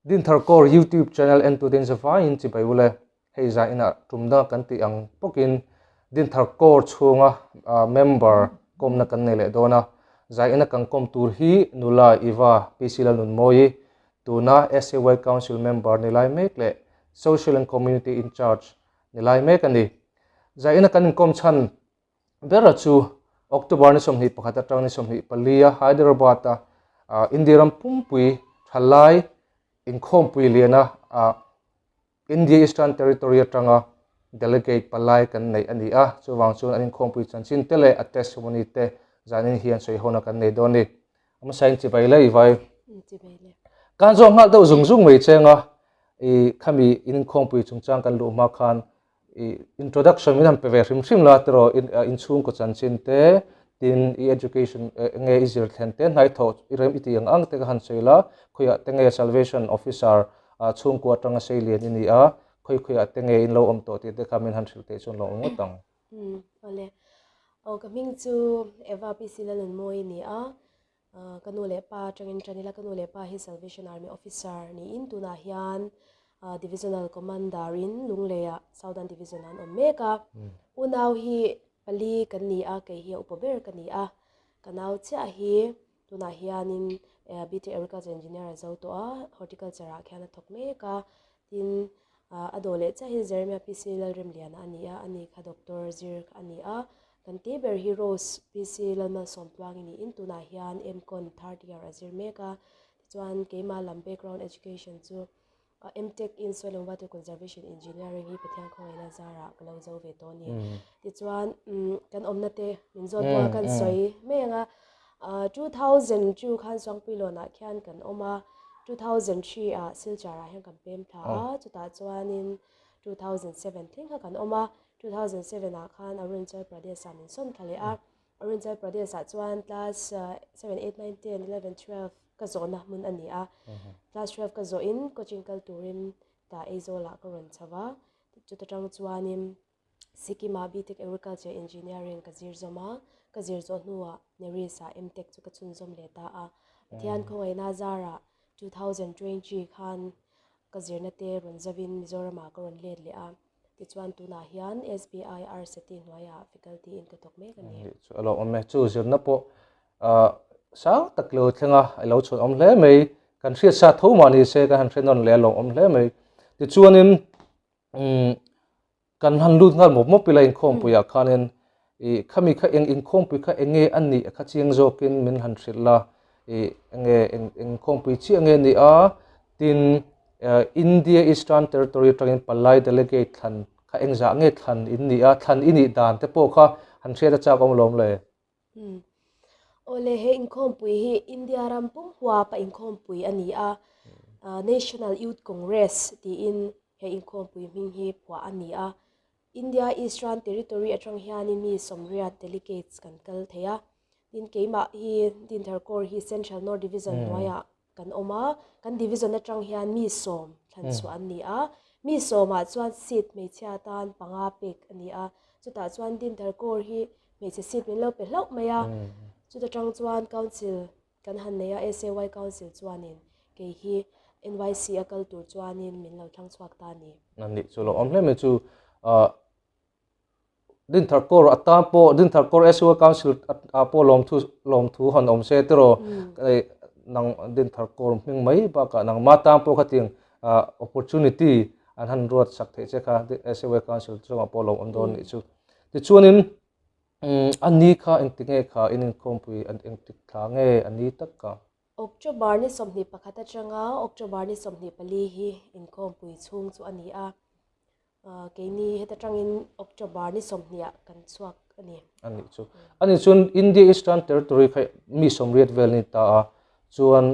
Dinthar Core YouTube channel entuten zavaiin chibai ule. Hei zah inah tumna kan tih ang bawkin Dinthar Core chhunga member kawmna kan nei leh dawn a. Zah ina kan kawm tur hi Nula Eva PC Lalnunmawii, tuna SAY Council member ni lai mek leh Social and Community in charge ni lai mek a ni. Zah ina kan inkawm chhan bera chu October ni 21 atang ni 24 a Hyderabad a India ram pumpui thalai inkhawmpui liana India Eastern Territory atanga delegate palai kan neih a ni a, chuvang chuan an inkhawmpui chanchin te leh a testimony te zanin hian sawihona kan nei dawn a ni. A hmasa in chibai le i vai. Kan zawh nghal deuh zung zung mai cheng a, i khami in inkhawmpui chungchang kan luh hma khan i introduction min han pe ve hrim hrim la tiraw inchhungkaw chanchin te tin i education enge i zir thlen te hnai thawh i rem i tih ang ang te ka han sawi la, khawiah te nge salvation officer chhungkua atanga sei lian i ni a, khawi khawiah te nge in lo awm tawh tih te kha min han hrilh theih chuan lo awm ngawt ang. Umm awle. Aw ka hming chu Eva PC Lalnunmawi a ni a, ka nu leh pa atangin tan ila ka nu leh pa hi Salvation Army officer niin tunah hian Divisional Commander in Lungleiah Southern Division ah an awm mek a. Unau hi pali kan ni a, kei hi a upa ber ka ni a, ka nau chiah hi Tunah hianin BT Agriculture Engineer a zo tawh a, Horticulture ah khian a thawk mek a, tin a dawh leh chiah hi Jeremiah PC Lalremliana a ni a, ani kha Doctor zir a ni a, kan tih ber hi Rose PC Lalmalsawmtluangi niin tunah hian MCon third year a zir mek a, tichuan keimah lam background education chu MTech in Soil and Water Conservation Engineering hi Pathian khawngaihna zarah ka lo zo ve tawh a ni. Tichuan kan awmna te min zawt bawk a kan sawi mai ang a, 2002 khan Suangpuilawnah khian kan awm a, 2003 ah Silchar ah hian kan pem thla a, chutah chuanin 2007 thleng kha kan awm a, 2007 ah khan Arunachal Pradesh ah min sawn thla leh a, Arunachal Pradesh ah chuan class 7, 8, 9, 10, 11, 12 ka zawhna hmun a ni a. Class 12 ka zawhin coaching kal turin tah Aizawl ah ka rawn chho a, chuta tang chuanin Sikkim ah BTech Agriculture Engineering ka zir zawm a, ka zir zawh hnuah Neris ah MTech chu ka chhunzawm leh ta a. Pathian khawngaihna zarah 2020 khan ka zirna te rawn zavin Mizoram ah ka rawn let leh a. Tichuan tunah hian SBI RSETI hnuaiah faculty in ka thawk mek a ni. Chu a lo awm e. Chu zirna pawh sang tak lo thleng a, a lo chhawn awm hle mai. Kan hriat sa tho mah ni se kan han hre nawn leh a lo awm hle mai. Tichuanin kan han lut nghal mawp mawp ila inkhawmpuiah khanin i khami kha eng inkhawmpui kha eng nge a nih kha chiang zawkin min han hrilh la. I eng nge eng inkhawmpui chiah nge a nih a tin India Eastern Territory atangin palai delegate thlan kha engzah nge thlan in nih a, thlan i nih dan te pawh kha han hriat a chak awm lawm le. Awle he inkhawmpui hi India ram pum huapa inkhawmpui a ni a, National Youth Congress tiin he inkhawmpui hming hi phuah a ni a. India Eastern Territory atang hianin mi 80 delegates kan kal thei a, tin keimah hi Dinthar Corps hi Central North Division hnuaiah kan awm a, kan division atang hian mi 10 thlan chhuah an ni a, mi 10 ah chuan seat hmeichhia atan panga pek a ni a, chutah chuan Dinthar Corps hi hmeichhe seat min lo pe hlauh mai a, chuta tang chuan council kan han nei a, SAY council chuanin kei hi NYC a kal tur chuanin min lo thlang chhuak ta a ni. A nih chu lo awm hle mai chu Dinthar Corps atan pawh Dinthar Corps SU Council ah pawh lawmthu lawmthu han awm se tiraw nang Dinthar Corps hming mai bakah nangmah tan pawh khatiang opportunity an han ruat sak theih che kha SU Council chungah pawh lawm awm dawn nih chu. Tichuanin a ni kha engti nge kha in inkhawmpui engtik thla nge a ni tak kha? October ni 21 atanga October ni 24 hi inkhawmpui chhung chu a ni a. Keini heta tangin October ni 20 ah kan chhuak a ni. A nih chu. A nih chuan India Eastern Territory kha mi 80 vel ni ta a, chuan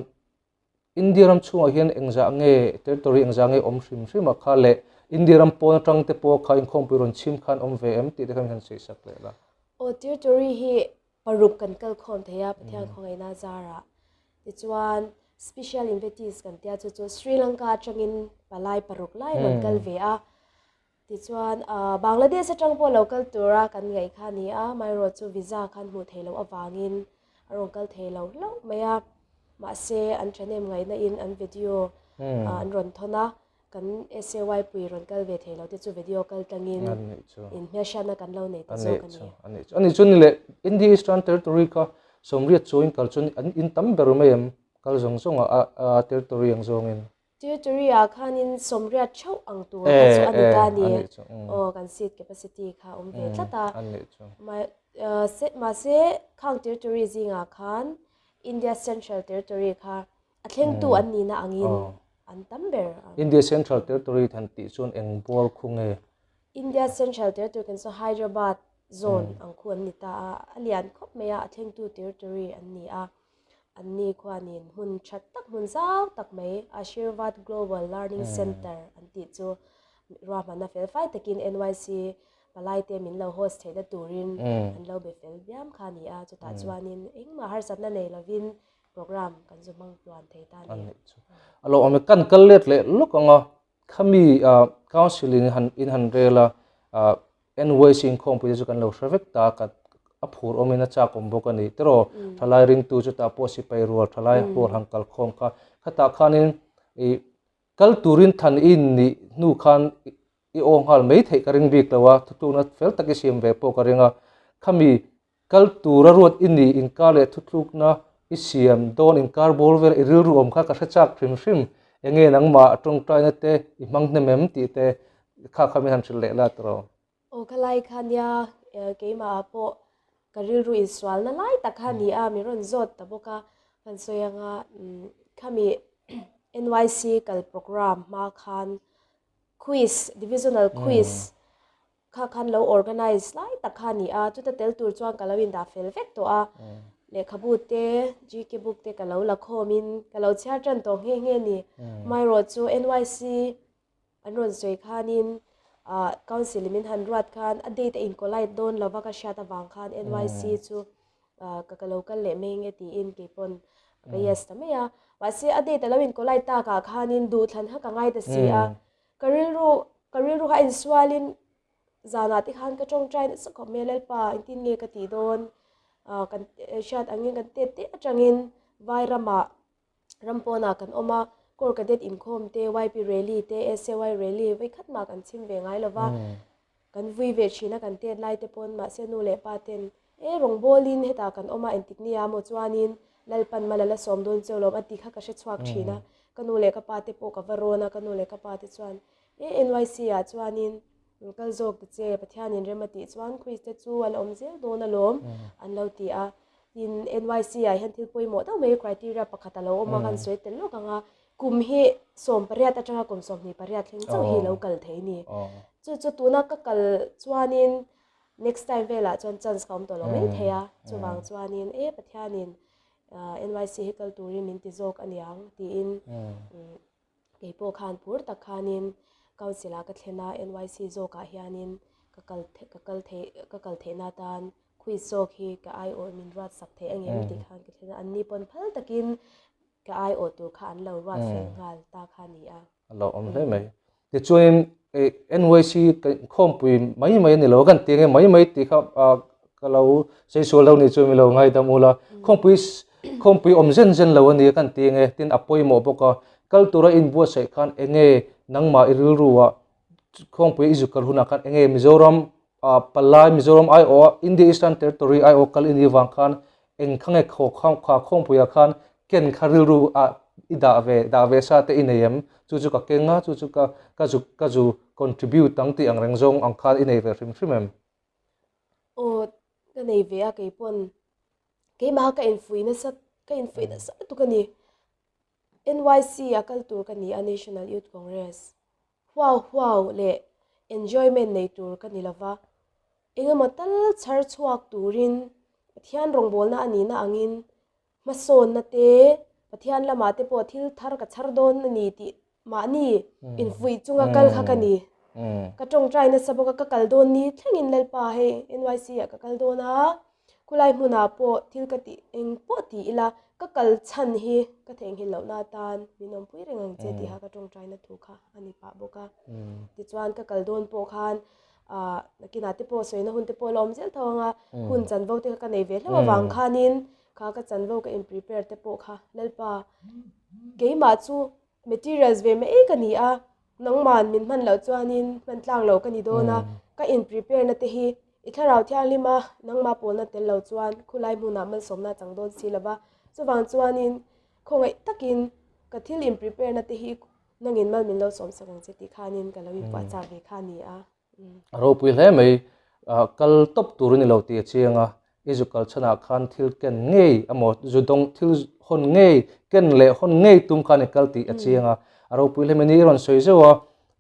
India ram chhungah hian engzah nge territory engzah nge awm hrim hrim a kha leh India ram pawn atang te pawh kha inkhawmpui rawn chhim khan awm ve em tih te kha min han sawi sak leh la. Aw territory hi paruk kan kal khawm thei a Pathian khawngaihna zarah. Tichuan special invitees kan tia chu chu Sri Lanka atangin palai paruk lai rawn kal ve a. Tichuan, Bangladesh atang pawh lo kal tura kan ngaih kha a ni a, amaherawhchu visa khan hmuh theih loh avangin a rawn kal thei lo hlauh mai a. Mahse, an thahnem ngaihna in an video an rawn thawn a, kan SAY pui rawn kal ve thei lo te chu video kal tlangin inhmelhriatna kan lo nei ta zawk a ni. A nih chu, a nih chu ni leh India Eastern Territory kha sawmriat chuangin kal chuan an in tam ber mai em? Kal zawng zawng a a territory ang zawngin. Territory ah khanin sawmriat theuh ang tur kha chu a ni ta a ni. Aw kan seat capacity kha a awm ve tlat a. Mahse khang territory zingah khan India Central Territory kha a thlengtu an nihna angin an tam ber ang. India Central Territory han tih chuan eng bual khu nge? India Central Territory kan saw Hyderabad zone ang khu an ni ta a, a lian khawp mai a, a thlengtu territory an ni a. Anni khuanin hmun tha tak, hmun zau tak mai Ashirvad Global Learning Centre an tih chu ruahmanna fel fai takin NYC palaite min lo host theihna turin an lo be fel biam kha a ni a, chutah chuanin engmah harsatna nei lovin program kan zu hmang tluan thei ta a ni. A lo awm e, kan kal let leh lawk ang a, khami council in han in han rel a, NYC inkhawmpui te chu kan lo hre vek ta, ka a phur awmin a chak awm bawk a ni tiraw, thalai ringtu chutah pawh sipai rual thalai rual han kal khawm kha, khatah khanin ih kal turin than i innih hnu khan i aw nghal mai theih ka ring bik lo a, thutlukna fel tak i siam ve pawh ka ring a, khami kal tura ruat i nih inkar leh thutlukna i siam dawn inkar bawr vel i rilru awm kha ka hre chak hrim hrim, enge nangmah tawngtaina te i hmang hnem em tih te kha kha min han hrilh leh la tawh. Aw ka lai kha nia keimah ah pawh ka rilru insualna lai tak kha a ni a, min rawn zawt ta bawk a, kan sawi anga khami NYC kal programme hma khan quiz, divisional quiz Kha khan lo organize lai tak kha a ni a, chuta tel tur chuan ka lo indah fel vek tawh a, lehkhabu te, GK book te ka lo la khawmin ka lo chhiar tan tawh nghe nghe a ni. Amaherawh chu NYC an rawn sawi khanin ah council in min han ruat khan a date a in collide dawn lova ka hriat avang khan NYC chu ah ka lo kal leh mai nge tiin keipawn ka yes ta mai a. Mahse a date a lo in collide takah khanin duhthlan kha ka ngai ta si a, Ka rilru ka rilru kha a insualin zanah te khan ka tawngtai nasa khawp mai a Lalpa engtin nge ka tih dawn ah kan hriat angin kan tet te atangin vai ramah ram pawnah kan awm a Corps Cadet inkhawm te YP rally te SAY rally vawikhat mah kan chhim ve ngai lova kan vui ve thin a kan tet lai te pawn mahse nu leh pa ten e rawngbawlin hetah kan awm a engtik nia maw chuanin Lalpan mal a la sawm dawn cheu lawm a tih kha ka hre chhuak thin a ka nu leh ka pa te pawh ka va rawn a ka nu leh ka pa te chuan e NYC ah chuanin kal zawk ta che Pathianin rem a tih chuan Chris te chu a la awm zel dawn alawm an lo ti a tin NYC ah hian thil pawimawh deuh mai criteria pakhat a lo awm a kan sawi tel lawk ang a kum hi 18 atanga kum 28 thleng chauh hi lo kal thei ni chu chu tuna ka kal chuanin next time velah chuan chance ka awm tawh lo mai thei a chuvang chuanin e Pathianin NYC hi kal turin min ti zawk aniang tiin kei pawh khan phur tak khanin council ah ka thlen a NYC zawkah hianin ka kal ka kal theih ka kal theihna atan quiz zawk hi ka aiawh min ruat sak theih angem tih khan ka thlen a anni pawn phal takin ka aiawh tur kha an lo ruat fel nghal ta kha a ni a. A lo awm hle mai. Tichuanin NYC khawmpui mai mai a ni lo a, kan ti nge mai mai tih kha ka lo saisual lo ni chu mi lo ngaidam ula. Khawmpui khawmpui awm zen zen lo a ni a kan ti nge tin a pawimawh bawk a. Kal tura inbuatsaih khan enge nangmah i rilruah khawmpui i zuk kal hunah khan enge Mizoram palai Mizoram aiawh India Eastern Territory aiawh kal i nih vang khan eng kha nge khaw kha khawmpuiah khan ken kha rilru ah i dah ve dah ve sa te i nei em chu chu ka keng a chu chu ka ka zu ka zu contribute ang tih ang reng zawng ang khan i nei ve hrim hrim em? Aw ka nei ve a keipawn keimah ka infuih nasa ka infuih nasa lutuk a ni NYC a kal tur ka ni a National Youth Congress huau huau leh enjoyment nei tur ka ni lova engemaw tal chhar chhuak turin Pathian rawngbawlna a nihna angin hmasawnna te Pathian lamah te pawh thil thar ka chhar dawn a ni tih mahni infuih chunga kal kha ka ni. Ka tawngtai nasa bawk a, ka kal dawn ni thlengin Lalpa hei NYC ah ka kal dawn a. Khulai hmunah pawh thil ka tih eng pawh ti ila ka kal chhan hi ka theihnghilh lohna atan min awmpui reng ang che tiha ka tawngtaina thu kha a ni pah bawk a. Tichuan ka kal dawn pawh khan ah nakinah te pawh sawina hun te pawh la awm zel tho ang a, hun chanvo te kha ka nei ve hlauh avang khanin kha ka chanvo ka in prepare te pawh kha Lalpa keimah chu materials ve mai ka ni a, nangman min hman loh chuanin hman tlang lo ka ni dawn a, ka in prepare na te hi i thlarau thianghlim a, nangmah pawlna tel lo chuan khulai hmunah malsawmna a chang dawn si lo va, chuvang chuanin khawngaih takin ka thil in prepare na te hi nangin mal min lo sawmsak ang che tih khanin ka lo inpuahchah ve kha a ni a. A ropui hle mai, kal tawp tur a ni lo tih a chiang a, i zu kal chhanah khan thil ken ngei emaw zu dawng thil hawn ngei ken leh hawn ngei tum khan i kal tih a chiang a, a ropui hle mai ni i rawn sawi zeuh a,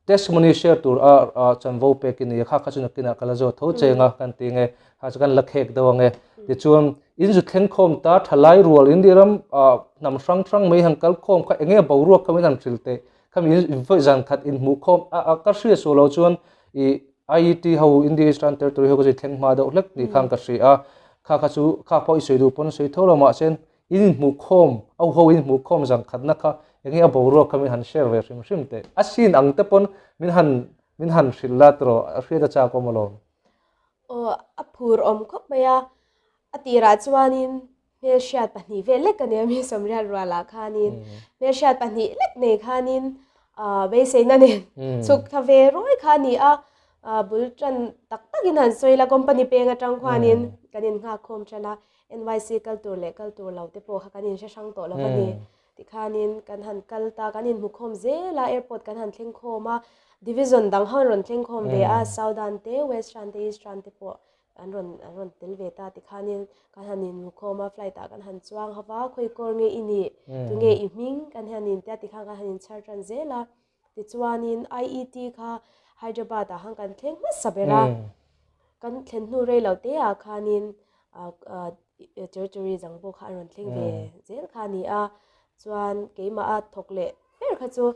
testimony share tur a chanvo pek i ni a, kha kha chu nakinah ka la zawt tho cheng a kan ti nge, kha chu kan la khek deuh ang e, tichuan in zu thleng khawm ta thalai rual India ram hnam hrang hrang mai han kal khawm kha eng nge boruak kha min han hrilh teh Khami in vawi zan khat in hmuh khawm a a ka hria suh lo chuan i IET ho India Eastern Territory ho ka zui thleng hma deuh hlek tih khan ka hria a, kha kha chu kha pawh i sawi duh pawn sawi tho lo mahse in inhmuh khawm au ho in hmuh khawm zan khatna kha eng nge a boruak kha min han share ve hrim hrim teh a scene ang te pawn min han min han hrilh la tiraw a hriat a chak awm alawm. Aw a phur awm khawp mai a, a tirah chuanin Hmelhriat pahnih vel lek ka nei a mi Sawmriat rualah khanin hmelhriat pahnih lek nei khanin beiseina nen chhuk tha ve ruai kha a ni a, bul tan tak takin han sawi la company peng atang khuanin kan innghak khawm tan a, NYC kal tur leh kal tur lo te pawh kha kan inhre hrang tawh lo a ni. Tikhanin kan han kal ta, kan inhmu khawm zel a, airport kan han thleng khawm a, division dang ho an rawn thleng khawm ve a, Southern te, Western te, Eastern te pawh An rawn an rawn tel ve ta tikhanin kan han inmukhawm a, flight ah kan han chuang ho va, khawi kawr nge i nih, tunge i hming kan hian intia tikhan kan han inchhar tan zel a. Tichuanin IET kha Hyderabad ah khan kan thleng hmasa ber a, kan thlen hnu rei lo te ah khanin territory dang pawh kha an rawn thleng ve zel kha a ni a. Chuan keimah a thawk leh ber kha chu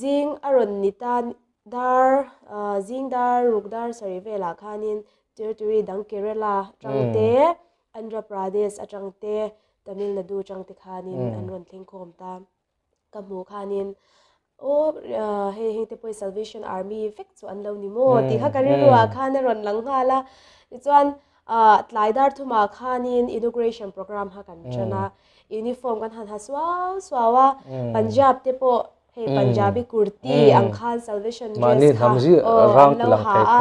Zing a rawn ni ta dar zing dar ruk dar sarih velah khanin territory dang Kerala atang te, Andhra Pradesh atang te, Tamil Nadu atang te khanin an rawn thleng khawm ta. Ka hmuh khanin aw hei heng te pawh hi Salvation Army vek chu an lo ni maw tih kha ka rilruah khan a rawn lang nghal a. Tichuan tlai dar thumah khanin inauguration programme kha kan tan a. Uniform kan han ha suau suau a, Punjab te pawh hei Punjabi kurti ang khan salvation dress kha aw an lo ha a,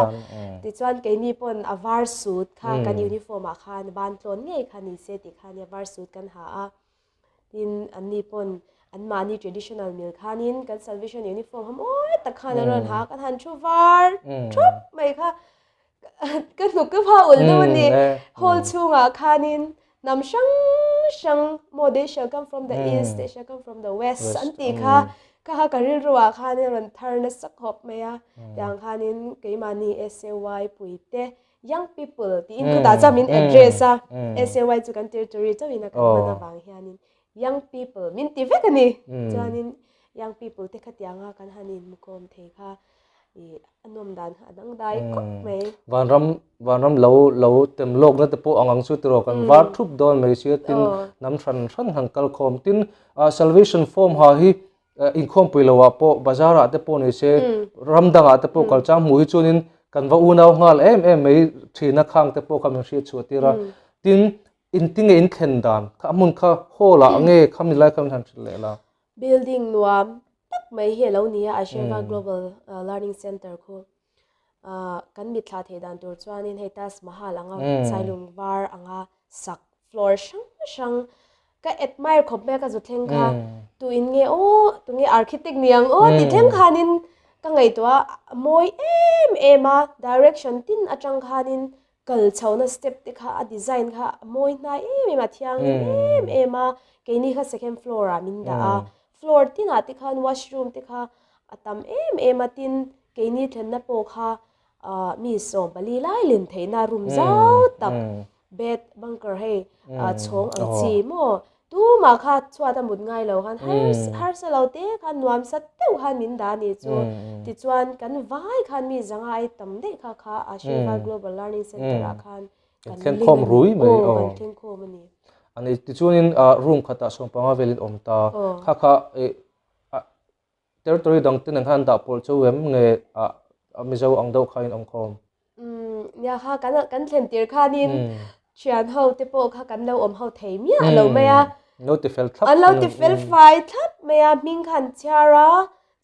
tichuan keini pawn a var suit kha kan uniform ah khan ban tlawn ngei kha ni se tih kha nia var suit kan ha a, tin anni pawn anmahni traditional mil khanin kan salvation uniform ha mawi tak khan an rawn ha a, kan han thu var thup mai kha. Ka hnuk ka hma ulh deuh a ni. Hall chhungah khanin hnam hrang hrang maw they shall come from the east, they shall come from the west an tih kha kha kha ka rilruah khanin a rawn thar nasa khawp mai a. Tiang khanin keimahni SAY puite young people tiin khutah chuan min address a. SAY chu kan territory chauhin a kan hman avang hianin young people min ti vek a ni. Chuanin young people te khatianga kan han inhmukhawm thei kha I a nawm dan kha a dangdai khawp mai. Vanram vanram lo lo tem lawkna te pawh ang ang chu tiraw kan var thup dawn mai sia tin hnam hran hran han kal khawm tin salvation form ha hi inkhawmpui lo ah pawh bazar ah te pawh ni se ram dang ah te pawh kal chang hmuh hi chuanin kan va unau nghal em em mai thina khang te pawh kha min hriat chhuah tir a tin intinge in thlen dan kha a hmun kha hall ah nge khami lai kha min han hrilh leh la. Building nuam tak mai hi a lo ni a, Ashirvad Global Learning Center khu. Kan mitthla theih dan tur chuanin hei Taj Mahal anga Sailung var anga sak floor hrang hrang ka admire khawp mai a ka zu thleng kha tu in nge aw tu nge architect ni ang aw tih thleng khanin ka ngaihtuah a mawi em em a direction tin atang khanin Kal chhohna step te kha a design kha a mawi hnai em em a, thianghlim em em a, keini kha second floor ah min dah a, floor tinah te khan washroom te kha a tam em em a, tin keini thlenna pawh kha ah mi 40 lai len theihna room zau tak bed bunker hei ah chhawng ang chi maw Tumah kha chhuat a mut ngai lo khan harsa lo te khan nuam sat deuh khan min dah a nih chu. Tichuan kan vai khan mi zanga ai tam daih kha kha Ashirvad Global Learning Center ah khan Kan thleng ling khawm a ni. rui mai Aw, aw. kan thleng khawm a ni. A ni, tichuanin room khatah sawmpanga velin awm ta. Aw. Kha kha ih territory dang te nen khan an dah pawlh chauh em nge Mizo ang deuh kha in awm khawm? Umm, nia kha kan kan thlen tir khanin thian ho te pawh kha kan lo awm ho thei miah lo mai a. An lo ti fel thlap. An lo ti fel fai thlap mai a, hming kha an chhiar a,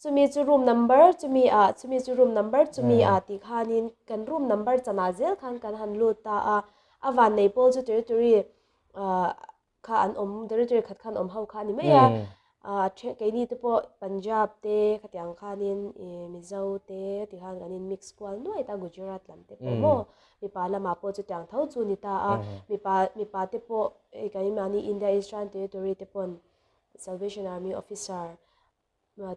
chumi chu room number chumi ah, chumi chu room number chumi ah tih khanin kan room number chanah zel khan kan han lut ta a, a vannei pawl chu territory ah kha an awm territory khat khan awm ho kha a ni mai a ah keini te pawh Punjab te khatiang khanin ih Mizo te tikhan kan in mix kual nuai ta Gujarat lam te pawh maw mipa lamah pawh chutiang tho chu ni ta a mipa mipa te pawh hei keimahni India Eastern Territory te pawn Salvation Army officer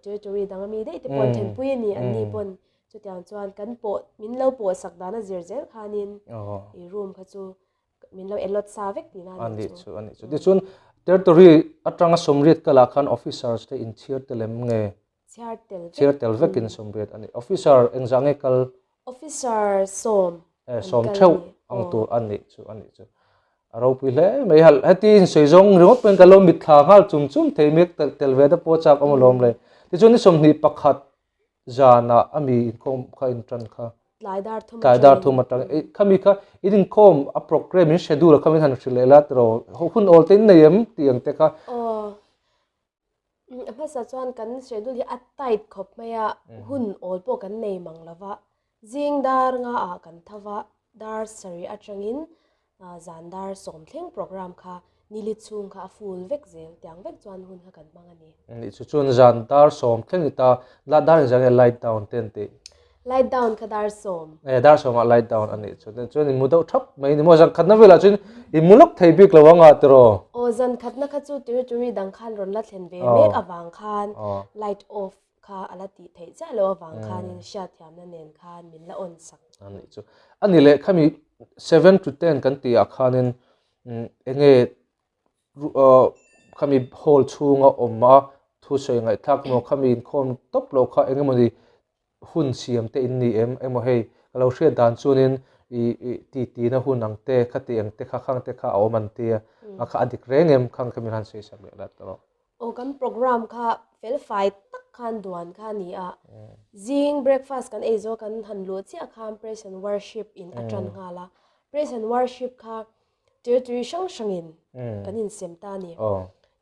Territory dang ami daih te pawh an thenpui a ni an ni pawn chutiang chuan kan pawh min lo pawh sak dan a zir zel khanin ih room kha chu min lo allot sa vek tihna a nih chu. A nih chu. Tichuan territory atanga sawmriat kalah khan officers te inchhiar tel em nge? Chhiar tel vek. Chhiar tel vekin sawmriat a ni. Officer engzah nge kal? Officer sawm an kal a ni. Sawm theuh ang tur a nih chu a nih chu. A ropui hle mai hal heti insawi zawng ringawt pawhin ka lo mitthla nghal chum chum thei mek tel tel ve te pawh chak awm alawm le. Tichuan ni 21 zanah a mi inkhawm kha in tan kha. Tlai dar thum Tlai dar thum atang e khami kha in inkhawm a program in schedule a khami han hrilh leh la tiraw hun awl te in nei em tih ang te kha. Aw A hmasa chuan kan schedule hi a tight khawp mai a, hun awl pawh kan nei mang lo va. Zing dar nga ah kan tho va, dar sarih atangin zan dar sawm thleng program kha nili chhung kha a full vek zel, tiang vek chuan hun kha kan hmang a ni. Nih chu chuan zan dar sawm thleng ni ta, dar engzah nge light down te an tih? Light down kha dar sawm. E, dar sawmah light down a nih chu. Chuan in mu deuh thap mai ni maw? Zan khatna velah chuan in mu lawk thei bik lo anga tiraw? Aw, zan khatna kha chu territory dang khan rawn la thlen ve mek avang khan light off kha a la tih theih chiah loh avang khanin hriatthiamna nen khan min la on sak. A nih chu. A ni leh khami 7 to 10 kan tihah khanin enge khami hall chhunga awm a thusawi ngaihthlak emaw khami inkhawm tawp loh kha engemawni hun siam te in ni em emaw hei ka lo hriat dan chuanin ih ih titi na hun ang te khati ang te kha khang te kha a awm an tia a kha a dik reng em khang kha min han sawi sak leh la tawh. Aw kan program kha fel fai tak khan duan kha a ni a, zing breakfast kan ei zawh kan han luh chiah khan praise and worship in a tan nghal a, praise and worship kha Territory hrang hrangin kan insem ta a ni.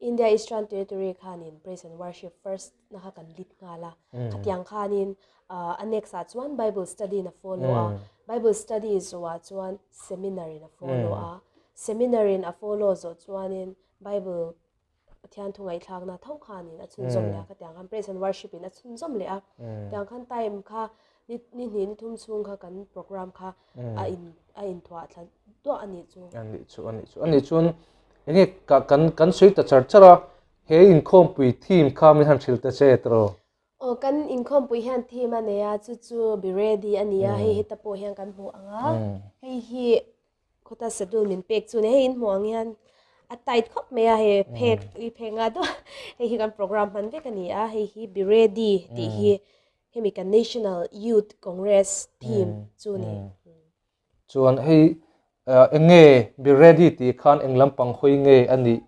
India Eastern Territory khanin Praise and Worship first na kha kan lead nghal a. Khatiang khanin a next ah chuan Bible study in a follow a. Bible study zawhah chuan seminar in a follow a. Seminar in a follow zawh chuanin Bible Pathian thu ngaihthlakna tho khanin a chhunzawm leh a, khatiang khan praise and worship in a chhunzawm leh a. Tiang khan time kha ni ni hnih ni thum chhung kha kan program kha a in a inthuah thla duah a nih chu. A nih chu a nih chu a nih chuan enge ka kan kan sawi ta char char a, he inkhawmpui theme kha min han hrilh ta che tiraw? Aw kan inkhawmpui hian theme a nei a, chu chu be ready a ni a, hei heta pawh hian kan hmu ang a, hei hi Khawta schedule min pek chu ni hei in hmuh ang hian a tight khawp mai a hei phek i phek nga duah hei hi kan program hman vek a ni a hei hi be ready tih hi hemi kan national youth congress theme chu ni. Chuan hei eng nge be ready tih khan eng lampang hawi nge a nih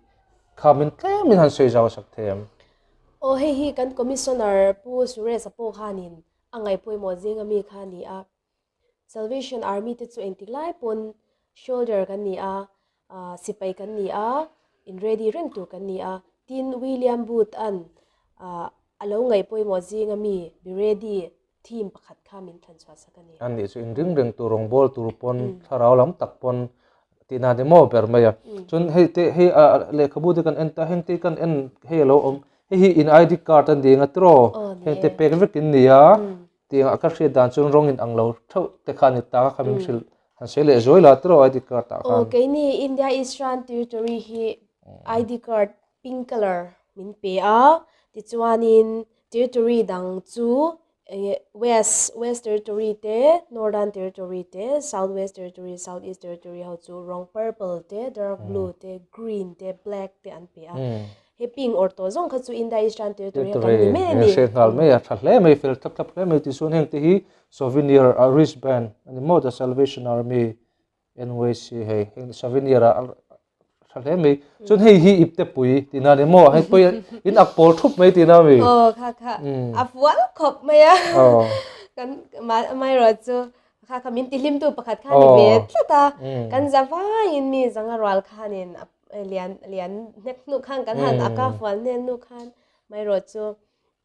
kha min tlem in han sawi zau sak thei em? Aw hei hi kan commissioner Pu Suresh-a pawh khanin a ngaihpawimawh zing ami kha a ni a. Salvation Army te chu engtik lai pawn shoulder kan ni a, sipai kan ni a, in ready reng tur kan ni a. Tin, William Booth an a lo ngaih pawimawh zinga mi be ready theme pakhat kha min thlan chhuah sak a ni. A nih chu in ring reng tur rawngbâwl tur pawn thlarau lam tak pawn tihna ni maw ber mai a. Chuan hei te hei lehkhabu te kan en ta heng te kan en hei a lo awm hei hi in ID card a ni ang a tiraw heng te pek vek in ni a. Tiangah ka hriat dan chuan rawng in ang lo theuh te kha a ni ta kha min hrilh han sawi leh zuai la tiraw ID card ah khan. Aw keini India Eastern Territory hi ID card pink colour min pe a, tichuanin territory dang chu enge West West Territory te, Northern Territory te, South West Territory, South East Territory ho chu rawng purple te, dark blue te, green te, black te an pe a. He ping awrh tawh zawng kha chu India Eastern Territory a kan ni mai a ni. Hre nghal mai a, tha hle mai, fel thlap thlap hle mai. Tichuan heng te hi souvenir a wristband a ni maw, The Salvation Army. NYC hei heng souvenir ah tha hle mai chuan hei hi ipte pui tihna a ni maw hei pawh in ak pawl thup mai tihna a mi aw kha kha a fual khawp mai a kan amaherawh chu kha kha min ti hlim tu pakhat kha ni ve tlat a kan za vaiin mi zanga rual khanin lian lian hnek hnuh khan kan han ak a fual hnen hnu khan amaherawh chu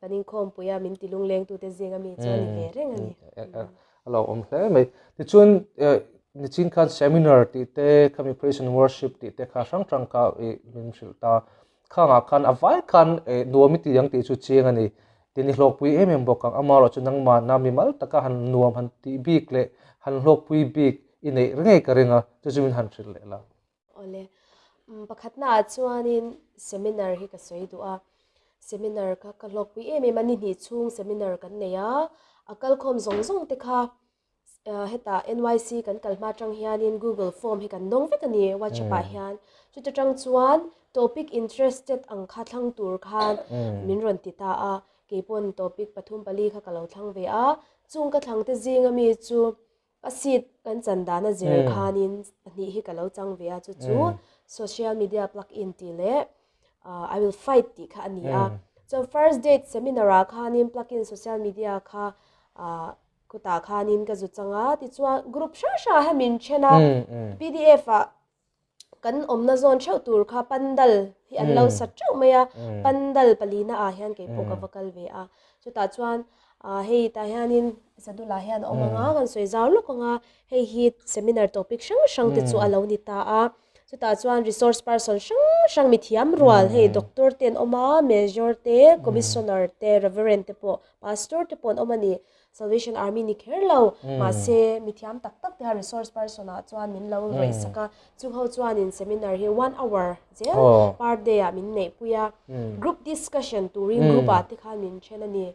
Kan inkhawmpui a min ti lunglengtute zinga mi chu a ni ve reng a ni. A lo awm hle mai. Tichuan nichin khan seminar tih te, khami praise and worship tih te kha hrang hrang kha i min hrilh ta. Khangah khan a vai khan nuam i ti ang tih chu chiang a ni. Tin i hlawkpui em em bawk ang. Amaherawhchu nangmahna mimal taka han nuam han tih bik leh han hlawkpui bik i neih ngei ka ring a, chu chu min han hrilh leh la. Awle, pakhatnaah chuanin seminar hi ka sawi duh a, seminar kha ka hlawkpui em em a, ni hnih chhung seminar kan nei a, a kalkhawm zawng zawng te kha hetah NYC kan kal hma atang hianin google form hi kan dawng vek a ni whatsapp ah hian, chuta tang chuan topic interested ang kha thlang tur khan min rawn ti ta a, keipawn topic pathum pali kha ka lo thlang ve a, chung ka thlang te zinga mi chu Ka seat kan chan dan a zir khanin pahnih hi ka lo chang ve a, chu chu social media plug in tih leh I will fight tih kha a ni a. Chuan first date seminar ah khanin plug in social media kha khutah khanin ka zu chang a, tichuan group hrang hrangah hian min then a, pdf ah kan awmna zawn theuh tur kha pandal hi an lo sa teuh mai a, pandal palina ah hian kei pawh ka va kal ve a, chutah chuan ah hei tah hianin Zadula hian a awm ang a, kan sawi zau lawk ang a, hei hi seminar topic hrang hrang te chu a lo ni ta a, chutah chuan resource person hrang hrang mithiam rual hei doctor te an awm a, major te, commissioner te, reverend te pawh, pastor te pawh an awm a ni. Salvation Army ni kher lo, mahse mithiam tak tak te kha resource person ah chuan min lo rawih sak a, chung ho chuanin seminar hi one hour zel per day ah min neih pui a, group discussion turin group ah te khan min then a ni.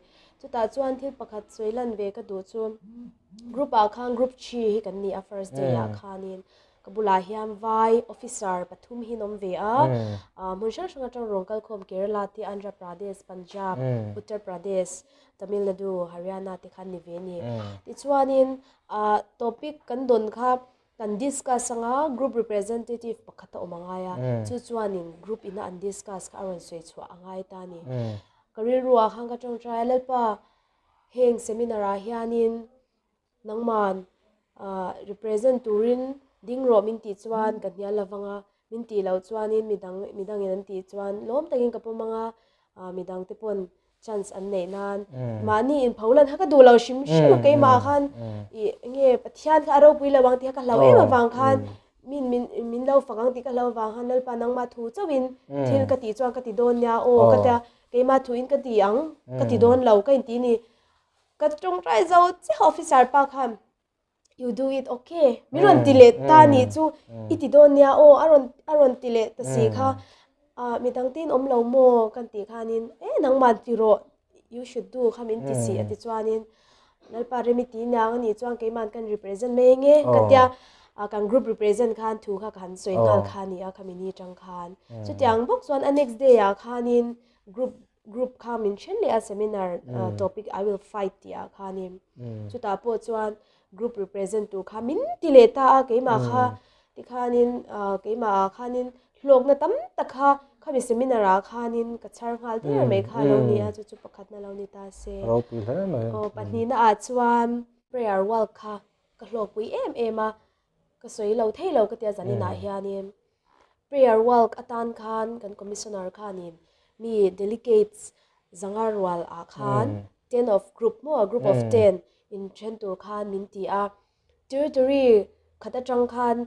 Chutah chuan thil pakhat sawi lan ve ka duh chu group ah khan group three hi kan ni a first day ah khanin ka bulah hian vai officer pathum hi an awm ve a, hmun hrang hrang atang rawn kal khawm Kerala te Andhra Pradesh, Punjab, Uttar Pradesh, Tamil Nadu, Haryana te khan ni ve a ni. Tichuanin ah topic kan dawn kha kan discuss anga group representative pakhat a awm a ngai a, chu chuanin group ina an discuss kha a rawn sawi chhuah a ngai ta a ni. Ka rilru ah khan ka tawngtai a, Lalpa heng seminar ah hianin Nangman represent turin ding rawh min tih chuan ka hnial lo vang a, min tih loh chuanin midang midangin an tih chuan lawm takin ka pawm ang a, midang te pawn chance an neih nan mahni in pho lan kha ka duh lo hrim hrim a keimah khan ih enge Pathian kha a ropui lo ang tih kha ka hlau em avang khan min min min lo fak ang tih ka hlau avang khan Lalpa nangmah thu chauhin thil ka tih chuan ka ti dawn nia aw ka tia keimah thuin ka ti ang ka ti dawn lo ka inti ni. Ka tawngtai zo chiah officer pa khan you do it okay min rawn ti leh ta nih chu i ti dawn nia aw a rawn a rawn ti leh ta si kha ah midang te in awm lo maw kan tih khanin e nangmah ti rawh you should do kha min ti si a ti chuanin Lalpa remi ti niang a nih chuan keimahn kan represent mai eng e ka tia ah kan group represent khan thu kha ka han sawi nghal kha a ni a khami ni atang khan chutiang bawk chuan a next day ah khanin group group kha min then leh a seminar topic I will fight tih ah khanin chutah pawh chuan group represent tur kha min ti leh ta a keimah kha tikhanin keimah ah khanin hlawkna tam tak kha khami seminar ah khanin ka chhar nghal der mai kha lo ni a chu chu pakhatna lo ni ta se ropui hle mai aw pahnihna ah chuan prayer walk kha ka hlawkpui em em a ka sawi lo thei lo ka tia zanin ah hianin Prayer walk atan khan kan commissioner khanin mi delegates zanga rual ah khan ten of group maw group of ten in then tur khan min ti a, territory khat atang khan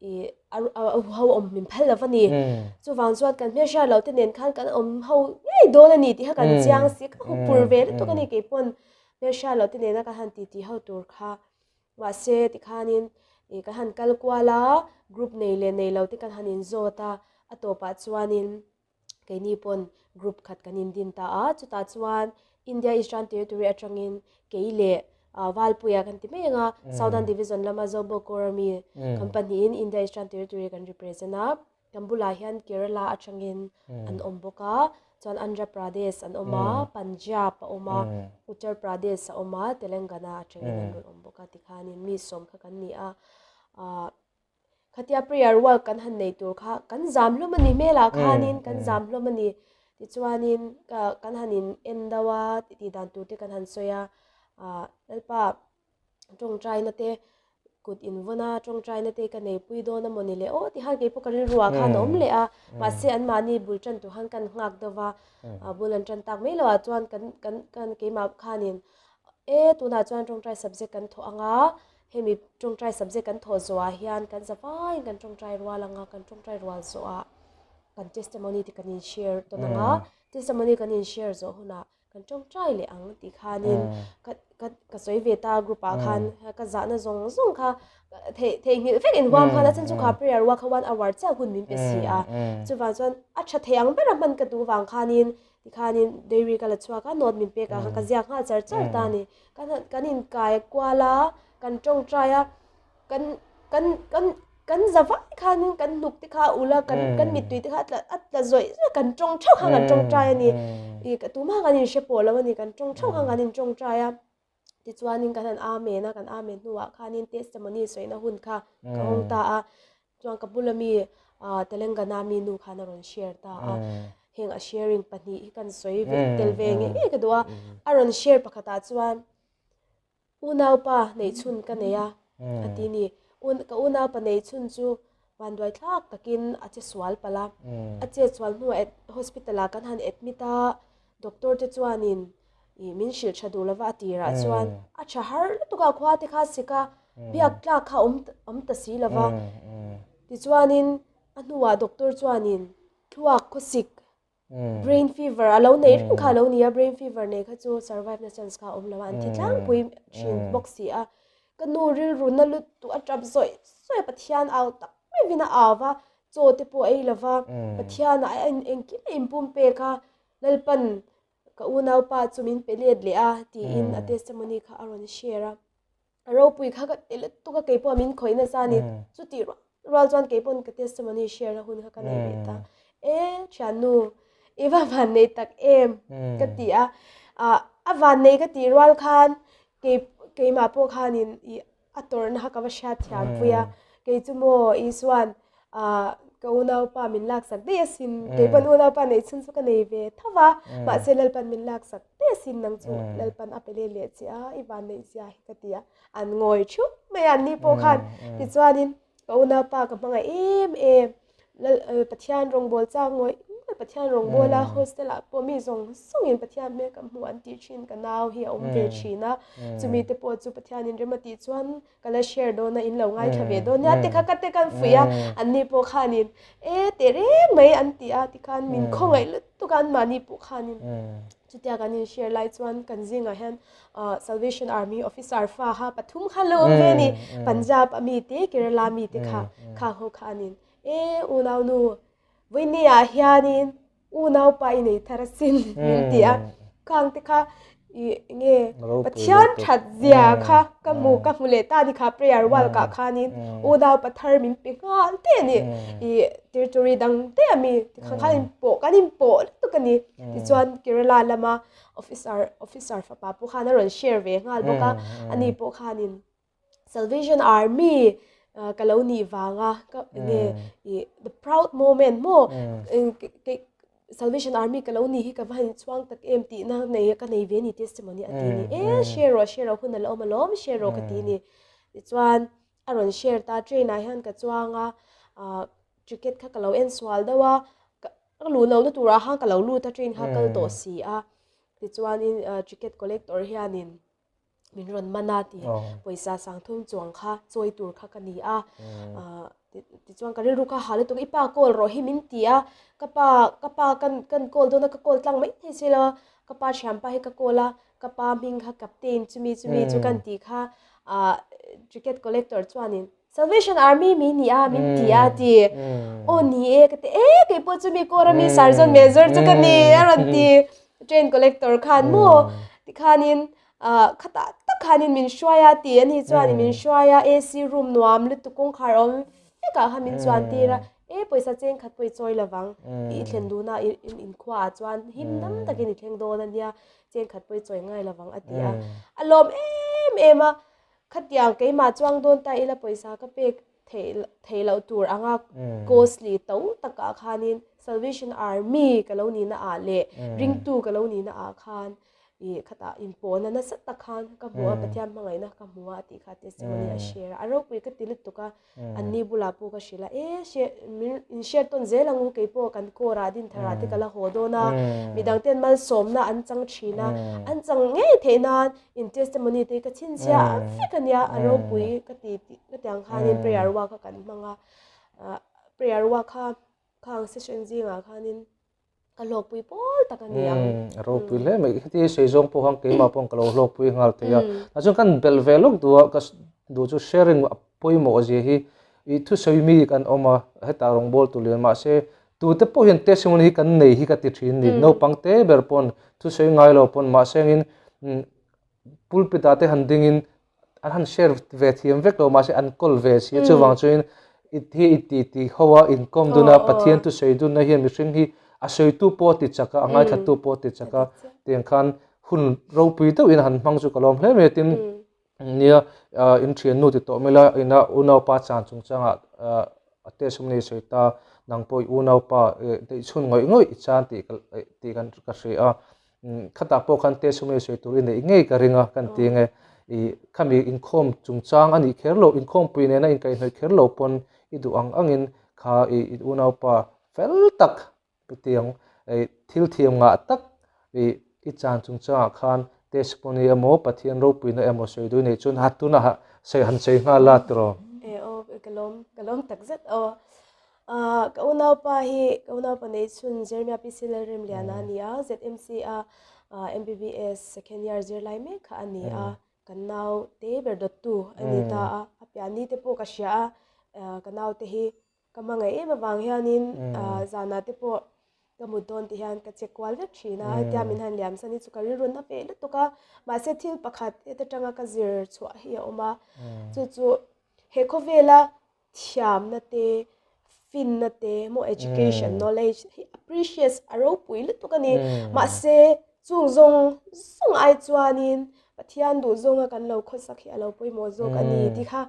ih a ho awm min phal lo a ni. Chuvang chuan kan hmelhriat loh te nen khan kan awm ho ngei dawn a ni tih kha kan chiang si ka hupur ve lutuk a ni keipawn hmelhriat loh te nena kan han titi ho tur kha. Mahse tikhanin ih kan han kal kual a, group nei leh nei lo te kan han inzawt a, a tawpah chuanin keini pawn group khat kan indin ta a, chutah chuan India Eastern Territory atangin kei leh Valpuia kan ti mai ang a, Southern Division lama Zobawkawr ami kan pahnihin India Eastern Territory kan represent a. Kan bulah hian Kerala atangin an awm bawk a, chuan Andhra Pradesh an awm a, Punjab a awm a, Uttar Pradesh a awm a, Telangana atangin an rawn awm bawk a tikhanin mi sawm kha kan ni a. Ahh Khatia prayer walk kan han nei tur kha kan zam hlawm a ni hmelah khanin kan zam hlawm a ni. Tichuanin ka kan han in en deuh a tih dan tur te kan han sawi a, ah Lalpa tawngtaina te kut in vawn a tawngtaina te ka nei pui dawn a maw ni le aw ti khan keipawh ka rilru ah khan a awm leh a, mahse anmahni bul tan tur khan kan nghak deuh va, bul an tan tak mai loh ah chuan kan kan kan keimah khanin e tunah chuan tawngtai subject kan thawh ang a, Hemi tawngtai subject kan thawh zawhah hian kan za vaiin kan tawngtai rual anga kan tawngtai rual zawhah kan testimony te kan in share tawn anga testimony kan in share zawh hunah kan tawngtai leh ang tih khanin ka ka ka sawi ve ta group ah khan ka zahna zawng zawng kha theih theihnghilh vek inhuam khan a then chu kha prayer rual kha one hour chiah hun min pe si a chuvang chuan a tha thei ang bera hman ka duh vang khanin tikhanin diary ka la chhuak a note min pek ah khan ka ziak nghal char char ta a ni. Kan han kan inkai kual a, kan tawngtai a, kan kan kan kan za vai khanin kan hnuk te kha a ulh a, kan kan mittui te kha a tla a tla zawih zawih a, kan tawng theuh khan kan tawngtai a ni. Ih tumah kan inhre pawh lo a ni, kan tawng theuh khan kan intawngtai a. Tichuanin kan han amen a, kan amen hnuah khanin testimony sawina hun kha ka hawng ta a. Chuan ka bula mi Telangana mi nu khan a rawn share ta a, heng a sharing pahnih hi kan sawi ve tel ve ngei ngei ka duh a, a rawn share pakhatah chuan unaupa neihchhun ka nei a a ti ni, ka unaupa neihchhun chu vanduai thlak takin a che sual palh a, a che sual hnuah hospital ah kan han admit a, doctor te chuanin ih min hrilh tha duh lova a tirah chuan a tha har lutuk a khua te kha sik a biak tlak kha awm awm ta si lova tichuanin a hnuah doctor chuanin thluak khawsik brain fever a lo nei reng kha a lo ni a brain fever nei kha chu survive na chance kha a awm lo a an thi tlangpui thin bawk si a ka nu rilru na lutuk a tap zawih zawih a Pathian au tak maivin a au va chaw te pawh a ei lova Pathian ah a engkim a inpum pek a Lalpan ka unaupa chu min pe let leh a tiin a testimony kha a rawn share a. A ropui kha ka ti lutuk a keipawh min khawih nasa a ni. Chutih rual rual chuan keipaw'n ka testimony share na hun kha ka nei ve ta. E thiannu i va van nei tak em ka ti a. Ah a van nei ka tih rual khan kei keimah pawh khanin ih a tawrhna kha ka va hriat thiam pui a, kei chu maw Isua'n ah ka unaupa min laksak daih asin, kei pawn unaupa neih chhun chu ka nei ve tho va, mahse Lalpan min laksak daih asin nang chu Lalpan a pe let leh che a, i van neih zia hi ka ti a, an ngawi thup mai a, anni pawh khan tichuanin ka unaupa ka hmangaih em em. Lal Pathian rawngbâwl châk ngawih ngawih Pathian rawngbâwl a hostel ah pawh mi zawng zawngin Pathian hmel kan hmu an tih thin ka nau hi a awm ve thin a, chumi te pawh chu Pathianin rem a tih chuan ka la share dawn a in lo ngaithla ve dawn nia tikha ka te kan fuih a, anni pawh khanin e teh reng mai an ti a tikhan min khawngaih lutuk a anmahni pawh khanin chutia kan in share lai chuan kan zingah hian Salvation Army officer fa kha pathum kha lo awm ve a ni Punjab a mi te Kerala mi te kha kha ho khanin E unaunu, vawinia hianin unaupa i nei thar asin min ti a, khang te kha i nge Pathian that zia kha ka hmu ka hmu leh ta ni kha prayer wall kah khanin unaupa thar min pe nghal te a ni i territory dang te a mi tikhan khan in pawh kan in pawh lutuk a ni tichuan Kerala lama officer officer fapa pawh khan a rawn share ve nghal bawk a ani pawh khanin Salvation Army ka lo nih vanga ka nge i the proud moment maw Salvation Army ka lo nih hi ka va han chhuang tak em tih na nei ka nei ve ni testimony a ti ni e share rawh share rawh hun a la awm alawm share rawh ka ti ni tichuan a rawn share ta train ah hian ka chuang a ah ticket kha ka lo en sual deuh a ka luh loh na turah khan ka lo lut a train kha kal tawh si a tichuanin ticket collector hianin min rawn man a ti pawisa sangthum chuang kha chawi tur kha ka ni a tichuan ka rilru kha ha lutuk i pa call rawh hi min ti a ka pa ka pa kan kan call dawn a ka call tlang mai thei si lo a ka pa thianpa hi ka call a ka pa hming kha captain chumi chumi chu kan tih kha ah ticket collector chuanin Salvation Army mi ni a min ti a ti aw ni e ka ti e kei pawh chumi kawr ami sergeant major chu ka ni a rawn ti train collector khan maw tikhanin ah khatah tak khanin min hruai a ti a ni chuan min hruai a AC room nuam lutuk kawngkhar awm vek ah khan min chuan tir a e pawisa cheng khat pawh i chawi lovang tih i thlen dun a i inkhua ah chuan him dam takin i thleng dawn a nia cheng khat pawh i chawi ngai lovang a ti a a lawm em em a Khatiang keimah chuang dawn ta ila pawisa ka pek Theih theih loh tur anga costly to takah khanin Salvation Army ka lo nihna ah leh ringtu ka lo nihna ah khan ih khatah inpawhna nasa tak khan ka hmu a, Pathian hmangaihna ka hmu a tih kha testimony a share a, a ropui ka ti lutuk a, anni bulah pawh ka hrilh a, e hre min in share tawn zel ang u keipawh kan core ah Dinthar ah te ka la haw dawn a, midang ten malsawmna an chang thin a, an chang ngei theih nan In testimony te hi ka chhinchhiah vek a nia, a ropui ka ti tih ka ti ang khanin prayer work kha kan hmang a, ah prayer work kha khang session zingah khanin ka hlawkpui pawl tak a ni ang. A ropui hle mai, heti sawi zawng pawh khan keimah pawh ka lo hlawkpui nghal thei a, tah chuan kan belh ve lawk duh a, ka duh chu sharing a pawimawh zia hi i thusawi mi kan awm a, hetah rawngbâwl tur lian mahse tute pawh hian testimony hi kan nei hi ka ti thin ni, naupang te ber pawn thusawi ngai lo pawn mahse angin pulpit ah te han dingin an han share ve thiam vek lo mahse an kawl ve si a chuvang chuan hi i ti ti ho a inkawm dun a Pathian thusawi dunna hian mihring hi a sawitu pawh a ti chak a a ngaithla pawh a ti chak a tiang khan hun ropui deuhin han hmang chu ka lawm hle mai a tin Nia, in thiannu ti tawh mai la, ina unaupa chan chungchangah a testimony sawi ta, nang pawh i unaupa neihchhun ngawih ngawih i chan tih tih kan ka hria a, khatah pawh khan testimony sawi tur i neih ngei ka ring a, kan ti nge, i khami inkhawm chungchang a nih kher loh, inkhawmpui nena inkaihhnawih kher lo pawn i duh ang angin kha i unaupa fel tak Chutiang thil thiam ngah tak i chan chungchangah khan testimony emaw Pathian ropuina emaw sawi duh i neih chuan ha tunah ha sawi han sawi nghal la tiraw? E aw ka lawm ka lawm tak zet aw. Ka unaupa hi ka unaupa neih chhun Jeremiah PC Lalremliana a ni a, ZMC a MBBS second year zirlai mek kha a ni a. Kan nau te ber dawttu a ni ta a, a pianni te pawh ka hria a, ka naute hi Ka hmangaih em avang hianin zanah te pawh ka mut dawn ti hian ka check kual vek thin a, hetia min han liam san hi chu ka rilru na ve lutuk a, mahse thil pakhat heta tanga ka zir chhuah hi a awm a, chu chu he khawvela thiamna te, finna te, maw education, knowledge hi a precious a ropui lutuk a ni, mahse chung zawng zawng ai chuanin Pathian duh zawnga kan lo khawsak hi a lo pawimawh zawk a ni tih kha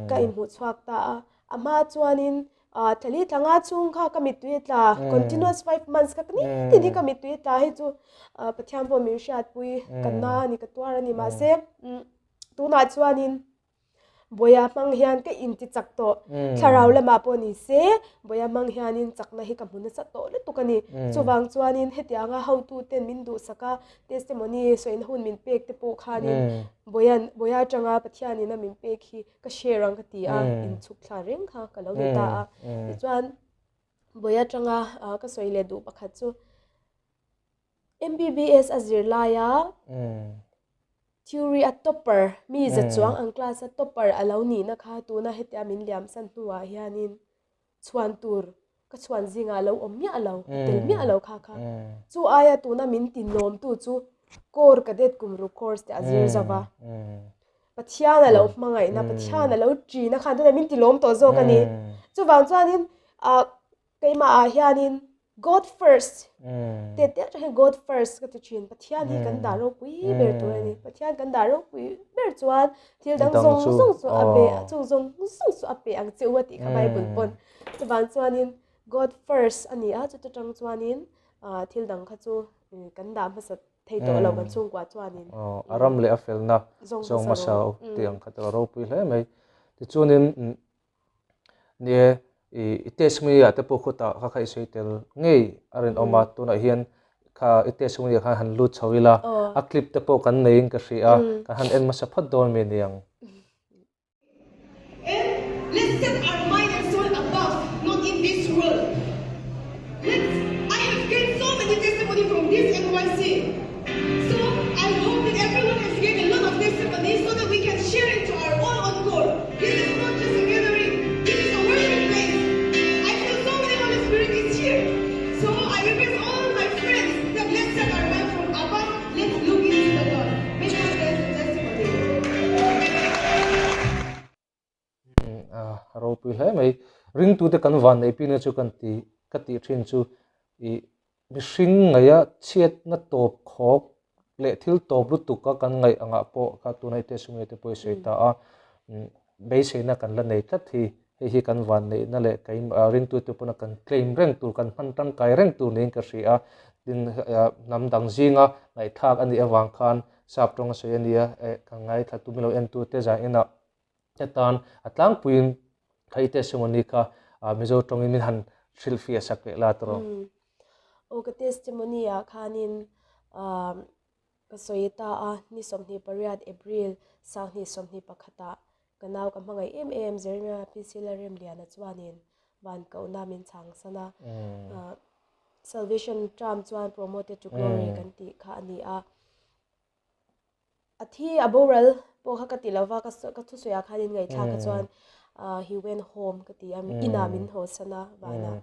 ka inhmuh chhuak ta a. A hma chuanin thali tlanga chhung kha ka mittui a tla, continuous 5 months kha nitin hi ka mittui a tla hei chu Pathian pawh min hriatpui ka na a ni ka tuar a ni mahse tunah chuanin Bawia hmang hian ka inti chak tawh thlarau lamah pawh ni se Bawia hmang hianin chakna hi ka hmu nasa tawh lutuk a ni chuvang chuanin hetianga hotu ten min duhsak a testimony sawina hun min pek te pawh khanin Bawian Bawia atanga Pathianin a min pek hi ka share ang ka ti a, inchhuk thla reng kha ka lo ni ta a. Tichuan, Bawi atanga ka sawi leh duh pakhat chu MBBS a zir laia theory a topper, mi za chuang ang class a topper a lo nihna kha tuna hetia min liam san hnuah hianin chhuan tur ka chhuan zingah a lo awm miah lo, a tel miah lo kha kha. Chu aia tuna min ti nawmtu chu Corps Cadet kum ruk course te a zir zo va. Pathian a lo hmangaihna, Pathian a lo ṭina khan tunah min ti lawm tawh zawk a ni. Chuvang chuanin ah keimahah hianin God first teh teh atang hian God first ka ti ṭhin. Pathian hi kan dah ropui ber tur a ni. Pathian kan dah ropui ber chuan thil dang zawng zawng chu a pe chung zawng zawng chu a pe ang che u a tih kha Bible pawn. Chuvang chuanin God first a ni a, chuta tang chuanin ah thil dang kha chu kan dah hmasa thei tawh lo kan chhungkua chuanin. Aw, a ram leh a felna zawng hmasa tih ang kha chu a ropui hle mai. Tichuanin ni e, i testimony ah te pawh khutah kha kha i sawi tel ngei a rinawm a, tunah hian kha i testimony ah khan han lut chho ila, a clip te pawh kan neiin ka hria a, kan han en hmasa phawt dawn mi aniang. And let's set our mind and soul above, not in this world. Let's, I have gained so many testimony from this NYC. So I hope that everyone has gained a lot of testimony so that we can share it to our own encore. This is not just a gathering, this is a worship place. I feel so many Holy Spirit is here. So I request all my friends that let's set our mind from above, let's look into the God. May God bless the testimony. A ropui hle mai. Ringtute kan van neih pina chu kan ti ka tih thin chu i mihring ngaia chhiatna tawp khawk leh thil tawp lutuk a kan ngaih angah pawh kha tuna i testimony te pawh i sawi ta a, beiseina kan la nei tlat hi. Hei hi kan vanneihna leh keimah ringtute pawna kan claim reng tur, kan hman tangkai reng tur niin ka hria a. Tin, hnam dang zinga ngaihthlak a nih avang khan sap tawng a sawi a nia, eh kan ngaithla tu milo entute zan inah te tan a tlangpuiin Khaite testimony kha Mizo tawngin min han hrilhfiah sak leh la tawh. Aw ka testimony ah khanin Ka sawi ta a, ni 28 April 2021ah ka nau ka hmangaih em em Jeremiah PC Lalremliana chuanin van kohna min chhang san a, Salvation term chuan promoted to glory kan tih kha a ni a. A thi a boral pawh kha ka ti lova, ka thusawiah khanin ngaihthlak kha chuan he went home ka ti a, inah min haw san a vanah.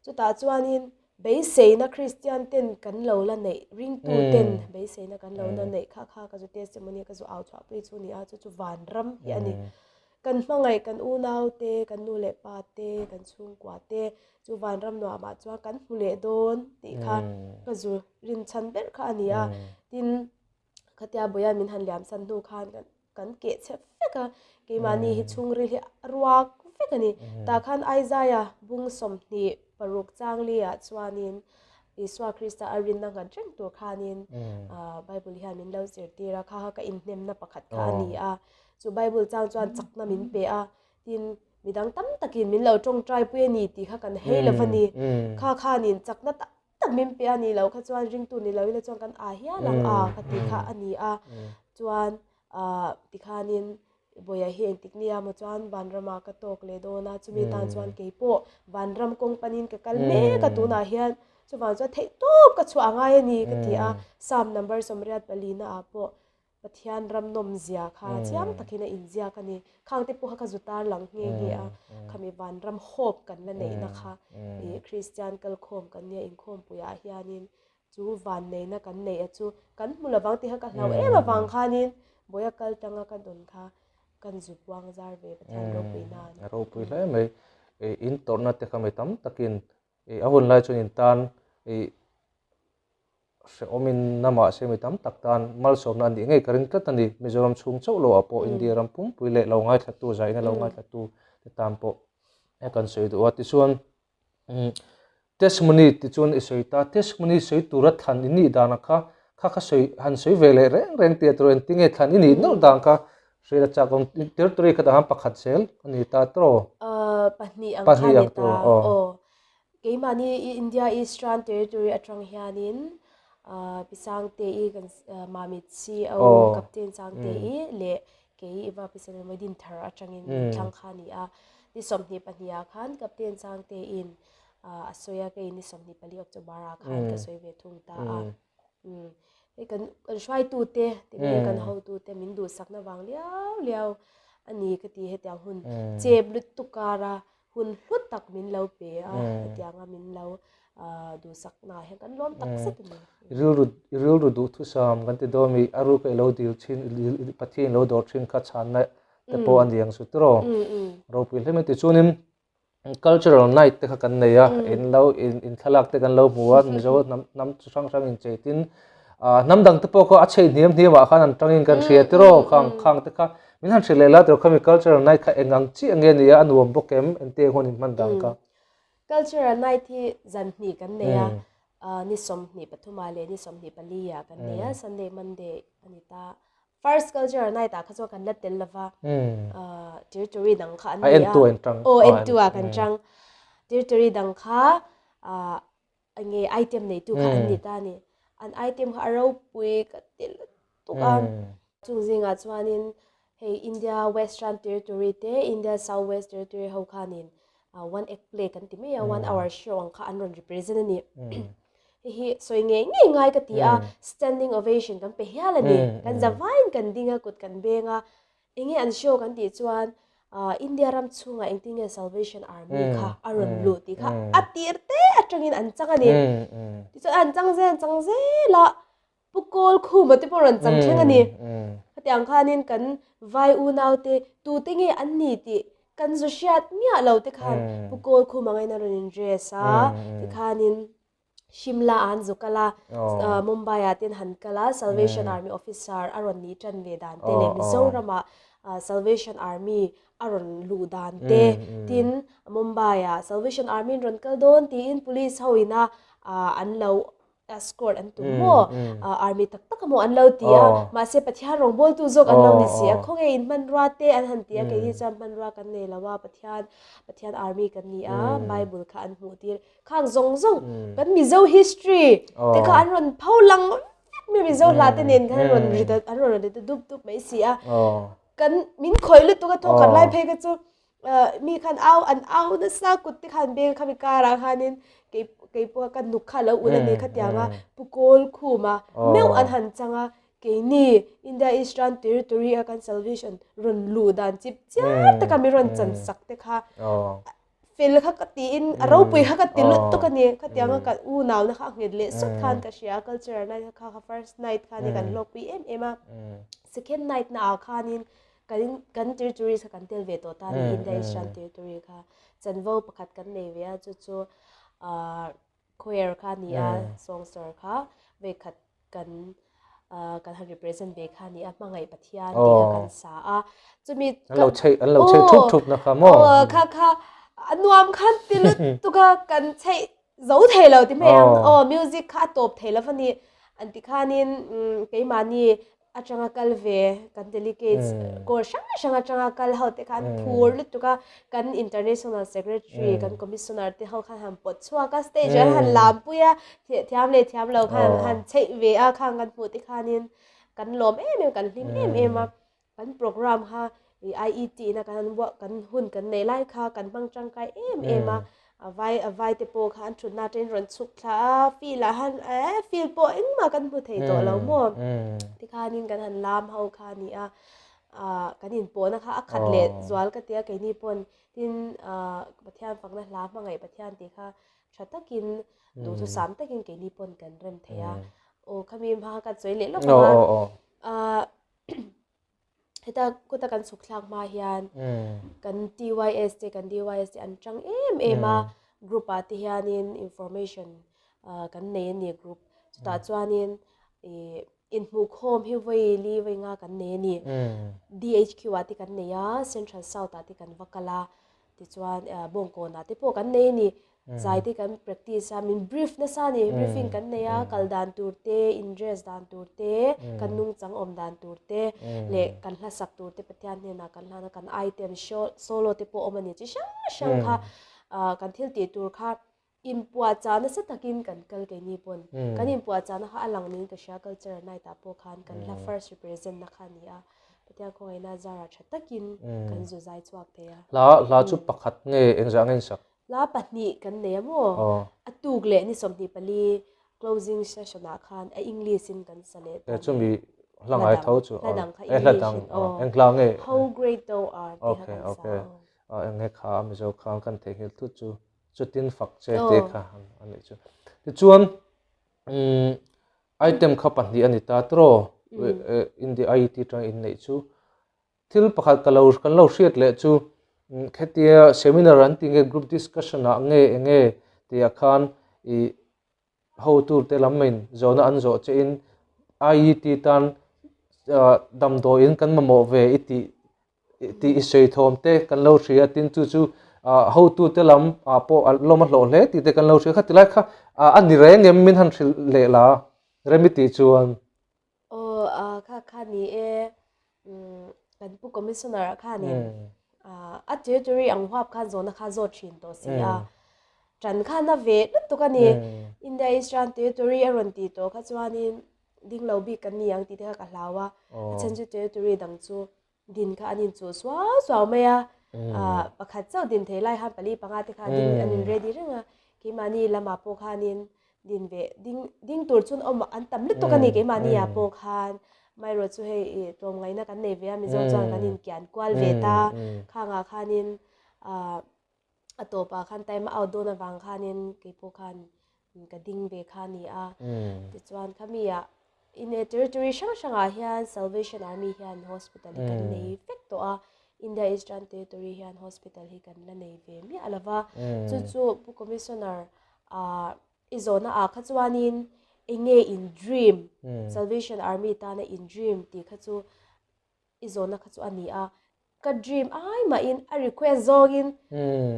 Chutah chuanin beiseina Kristian ten kan lo la neih, ringtu ten beiseina kan lo la neih kha kha ka zu testimony ka zu au chhuah pui chu a ni a, chu chu vanram hi a ni. Kan hmangaih kan unau te, kan nu leh pa te, kan chhungkua te chu vanram nuamah chuan kan hmu leh dawn tih kha ka zu rinchhan ber kha a ni a. Tin, khatia Boyan min han liam san hnu khan kan kan keh chhe vek a, keimahni hi chhungril hi a ruak vek a ni. Tah khan Isaiah bung 26 changli-ah chuanin Isua Krista a rinna nghat reng tur khanin Bible hian min lo zirtir a, kha kha ka inhnemna pakhat kha a ni a. Chu Bible chang chuan chakna min pe a, tin midang tam takin min lo tawngtai pui a ni tih kha kan hei lova ni. Kha khanin chakna tak tak min pe a nih loh kha chuan ringtu ni lo ila chuan kan aa hial ang a ka tih kha a ni a chuan ah tikhanin Bawiha hi engtik nia maw chuan vanramah ka tawk leh dawn a chumi tan chuan keipawh vanram kawng panin ka kal mek a tunah hian chuvang chuan theih tawp ka chhuah a ngai a ni ka ti a Psalm number 84 na ah pawh Pathian ram nawmzia kha chiang takin a inziak a ni. Khangte pawh kha ka zu tar lang nghe nghe a, khami vanram hope kan la neihna kha ih Kristian kalkhawm kan nia inkhawmpuiah hianin chu vanneihna kan neih a chu kan hmu lovang tih kha ka hlau em avang khanin Bawiha kal tanga ka dawn kha kan zu puang zar ve Pathian ropui nan. A ropui hle mai. In tawrhna te kha mi tam takin a hun lai chuan in tan ih Hrehawmin na mahse mi tam tak tan malsawmna a nih ngei ka ring tlat a ni. Mizoram chhung chauh loah pawh India ram pumpui leh lo ngaithlatu, zaina lo ngaithlatu te tan pawh he kan sawi duh a. Tichuan testimony tichuan i sawi ta, testimony sawi tura thlan i nih dana kha kha kha sawi han sawi ve leh reng reng tih a tur engtinge thlan i nih nawlh dan kha hriat a chak awm. Territory kha tah khan pakhat zel a ni ta tawh. Pahnih ang kha a ni ta aw. Keimahni India Eastern Territory atang hianin Pi Sangte-i kan Mamit CO Captain Sangte-i leh kei Iva Pi Sanelmawii Dinthar atangin min thlang kha a ni a. Ni 22 ah khan Captain Sangte-in a sawi a, kei ni 24 October ah khan ka sawi ve thung ta a. Hei kan kan hruaitute tinge kan hotute min duhsakna vang liau liau a ni ka ti hetiang hun chep lutuk kara Hun hlu tak min lo pe a, hetianga min lo duhsaknaah hian kan lawm tak zet a ni. I rilru i rilru duhthusam kan ti dawn mi, a ruka i lo dil thin, Pathian i lo dawr thin kha chhanna te pawh a ni ang chu tiraw? Ropui hle mai tichuanin cultural night te kha kan nei a, in lo in thlalak te kan lo hmu a, Mizo hnam hnam chi hrang hrang incheitin hnam dang te pawh kha a chheih hniam hniam ah khan an tangin kan hria tiraw khang khang te kha Min han hrilh leh la tur khami cultural night kha eng ang chiah nge nia a nuam bawk em engti ang hun in hman dan kha. Cultural night hi zan hnih kan nei a, ni 23 ah leh ni 24 ah kan nei a, Sunday Monday a ni ta. First cultural night ah kha chuan kan la tel lova, territory dang kha an nei a. A entu ah in tang. Aw entu ah kan tang. Territory dang kha nge item neitu kha an ni ta a ni. An item kha a ropui ka ti lutuk a. Chung zingah chuanin hei India Western Territory te India South West Territory ho khanin one act play kan ti mai a, one hour show ang kha an rawn represent a ni. Hei hi sawi ngei ngei ngai ka ti a, standing ovation kan pe hial a ni. Kan zavaiin kan ding a, kut kan beng a. Enge an show kan tih chuan India ram chhungah engtin nge Salvation Army kha a rawn luh tih kha a tir te atangin an chang a ni. Tichuan an chang zel an chang zel a, Pu Kawl Khuma te pawh rawn chang thleng a ni. Khatiang khanin kan vai unau te tute nge an ni tih kan zu hriat miah lo te khan Pu Kawl Khuma ngain a rawn in dress a, tikhanin Shimla ah an zu kal a, Mumbai ah ten han kal a, Salvation Army officer a rawn nih tan ve dan te leh Mizoram ah. Salvation Army a rawn luh dan te, tin Mumbai ah Salvation Army an rawn kal dawn tiin police ho ina an lo escort an tum maw, army tak tak amaw an lo ti a, mahse Pathian rawngbawltu zawk an lo ni si a, khawnge in hmanrua te an han ti a, keini chuan hmanrua kan nei lo a, Pathian Pathian army kan ni a, Bible kha an hmuh tir khang zawng zawng kan Mizo history te kha an rawn pho lang vek mai Mizo hla te nen khan an rawn ri ta an rawn ri ta dup dup mai si a, kan min khawih lutuk a thawk khat lai phei kha chu mi khan au an au nasa kut te khan beng kha mi karah khanin kei kei pawh ka nuk kha a lo ulh a ni khatiang a pu kawl khum a meuh an han chang a keini India Eastern Territory a kan salvation rawn luh dan chip chiar taka mi rawn chan sak te kha fel kha ka tiin a ropui kha ka ti lut tuk a ni khatiang a kan unau na kha a nghet leh sawt khan ka hria a cultural night kha kha first night kha ni kan hlawkpui em em a second night na ah khanin Kan kan territories kha kan tel ve tawh ta a ni, India Eastern Territory kha chanvo pakhat kan nei ve a, chu chu ah choir kha a ni a, songster kha vekhat kan ah kan han represent ve kha a ni a, hmangaih Pathian tih kha kan sa a, chumi An lo chheih an lo chheih thup thup na kha maw? Aw kha kha a nuam khan ti lutuk a, kan chheih zo thei lo ti hmei ang, aw music kha a tawp thei lo va ni, an ti khanin keimahni atanga kal ve kan delegates kawl hrang hrang atanga kal ho te khan phur lutuk a kan international secretary kan commissioner te ho khan han pawt chhuak a stage an han lam pui a thiam leh thiam lo khan han chheih ve a khang kan hmuh te khanin kan lawm em em kan hlim em em a kan program kha IET na kan kan hun kan nei lai kha kan hmang tangkai em em a A vai a vai te pawh kha an thutna atangin rawn chhuk thla a, field ah han eh field pawh engmah kan hmu thei tawh lo maw? Tikhanin kan han lam ho kha a ni a, ah kan inpawhna kha a khat leh zual ka ti a, keini pawn tin ah Pathian fakna hla hmangaih Pathian tih kha tha takin duhthusam takin keini pawn kan rem thei a, aw khami hma kha kan sawi leh lawk ang a, ah Heta kawta kan chhuk thlak hma hian kan TYS te kan DYS te an tang em em a group ah te hianin information kan nei a ni group chutah chuanin ih inhmuhkhawm hi vawi li vawi nga kan nei a ni DHQ ah te kan nei a central south ah te kan va kal a Tichuan bawngkawnah te pawh kan nei a ni. Zai te kan practice a, min brief nasa a ni. Briefing kan nei a, kal dan tur te, in dress dan tur te, kan nungchang awm dan tur te leh kan hla sak tur te Pathian hnenah kan hlan a, kan item show solo te pawh awm a ni. Chi hrang hrang kha kan thil tih tur kha inpuahchah nasa takin kan kal keini pawn. Kan inpuahchahna kha a lang niin ka hria, cultural night ah pawh khan kan hla first represent na kha a ni a. Pathian khawngaihna zarah tha takin kan zu zai chhuak thei a. Hla hla chu pakhat nge engzah nge in sak? Hla pahnih kan nei a maw? A tuk leh ni 24 closing session ah khan a English in kan sa leh ta a ni. Chumi hla ngai tho chu Hla dang kha English in aw. Eng hla nge? How great thou art tih kha kan sa aw. Eng nge kha a Mizo khan kan theihnghilh thut chu chutin fak che tih kha a nih chu. Tichuan Item kha pahnih a ni ta tiraw India IET atanga inneih chu. Thil pakhat ka lo kan lo hriat leh chu khetia seminar an tih nge group discussion ah nge eng nge tih ah khan ih hotu te lam in zawhna an zawh che in IET tan damdawiin kan mamawh ve i tih tih i sawi thawm te kan lo hria tin chu chu hotu te lam ah pawh a lawm a hlawh hle tih te kan lo hria kha tilai kha a ni reng em min han hrilh leh la remi tih chuan. Aw kha kha ni e kan pu commissioner ah khanin a territory ang huap khan zawhna kha zawt thin tawh si a tan khan a ve lutuk a ni India Eastern territory a rawn tih tawh kha chuanin ding lo bik kan ni ang tih te kha ka hlau a a then chu territory dang chu din kha an inchuh suau suau mai a ah pakhat chauh din thei lai khan pali panga te kha ding an in ready reng a keimahni lamah pawh khanin din ve ding ding tur chuan awm an tam lutuk a ni keimahni ah pawh khan amaherawh chu hei ih tlawmngaihna kan nei ve a mizo chuan kan inkian kual ve ta khangah khanin ah a tawpah khan time a out dawn avang khanin keipawh khan ka ding ve kha a ni a. Tichuan khami ah in e territory hrang hrangah hian Salvation Army hian hospital hi kan nei vek tawh a, India Eastern Territory hian hospital hi kan la nei ve miah lo va. Chu chu Pu Commissioner ah i zawhna ah kha chuanin eng nge in dream, Salvation Army tana in dream tih kha chu. i zawhna kha chu a ni a, ka dream ai mahin a request zawngin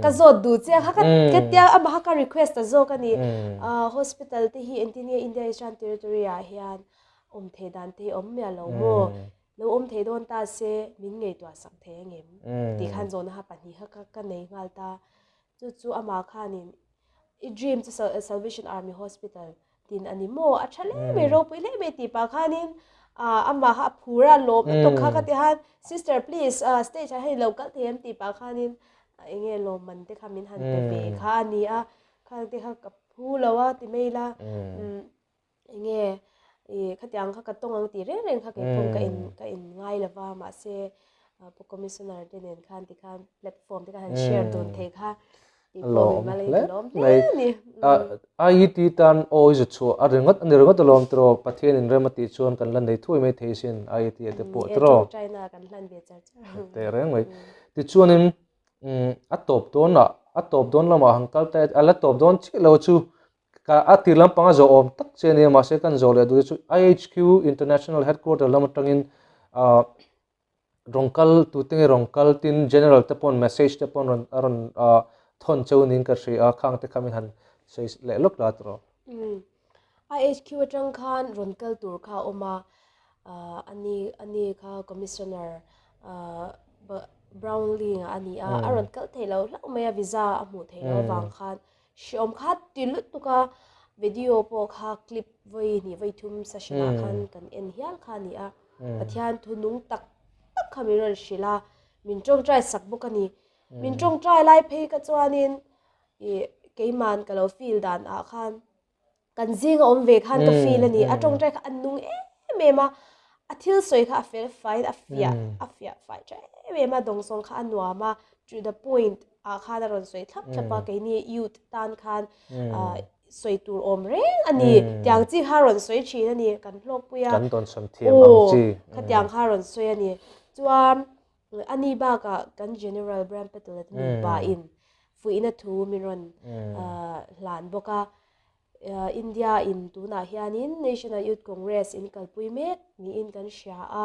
ka zawt duh che a kha ka tia amah kha ka request ta zawk a ni. Hospital te hi engtin nge India Eastern Territory ah hian awm thei dan te hi awm miah lo maw? Lo awm thei dawn ta se min ngaihtuah sak thei angem? Tih khan zawhna kha pahnih kha ka nei nghal ta. Chu chu amah khanin i dream chu Salvation Army Hospital tin a ni maw? A tha hle mai, ropui hle mai tih pah khanin amah kha a phur a, lawm lutuk kha ka ti han, Sister please stage ah hian i lo kal thei em tih pah khanin eng nge lawmman te kha min han pe ve kha a ni a, khang te kha ka phu lo a ti mai ila. Enge i khatiang kha ka tawng ang tih reng reng kha kei pawh ka in ka in ngai lo va mahse pu commissioner te nen khan tikhan platform te khan han share dun thei kha tih pawh mi mal in ka lawm hle a ni. IET tan aw i zu chhuah a ringawt a ni ringawt alawm tiraw Pathian in rem a tih chuan kan la nei thuai mai thei sin IET ah te pawh tiraw. China kan hlan ve char char. Teh reng mai. Tichuanin a tawp dawnah a tawp dawn lamah han kal ta a la tawp dawn chiah lo chu Ka a tir lampanga zawh awm tak che a nia, mahse kan zawh leh duh te chu IHQ International Headquarter lam atangin ah rawn kal tute nge rawn kal tin General te pawn message te pawn rawn a rawn ah thawn cheu niin ka hria a, khang te kha min han sawi leh lawk la tawh. Umm IHQ atang khan rawn kal tur kha a awm a, ah ani ani kha Commissioner ah Brownlee a ni a, a rawn kal thei lo hlauh mai a visa a hmuh theih loh avang khan Hriawm kha ti lutuk a, video pawh kha clip vawi hnih vawi thum session ah khan kan en hial kha a ni a, Pathian thu nung tak tak kha min rawn hrilh a, min tawngtai sak bawk a ni. Min tawngtai lai phei kha chuanin ih keiman ka lo feel dan ah khan kan zinga awm ve khan ka feel a ni, a tawngtai kha a nung em em a, a thil sawi kha a fel faiin a fiah a fiah fai tha em em a, dawngsawng kha a nuam a, to the point ah khan a rawn sawi thlap thlap a, keini youth tan khan sawi tur awm reng a ni, tiang chi kha a rawn sawi thin a ni, kan hlawkpui a, kan tawnsawn thiam ang chi, khatiang kha a rawn sawi a ni, chuan ani bakah kan General Brian Patel-a te nupa in fuihna thu min rawn hlan bawk a, India in tunah hianin National Youth Congress in kalpui mek niin kan hria a,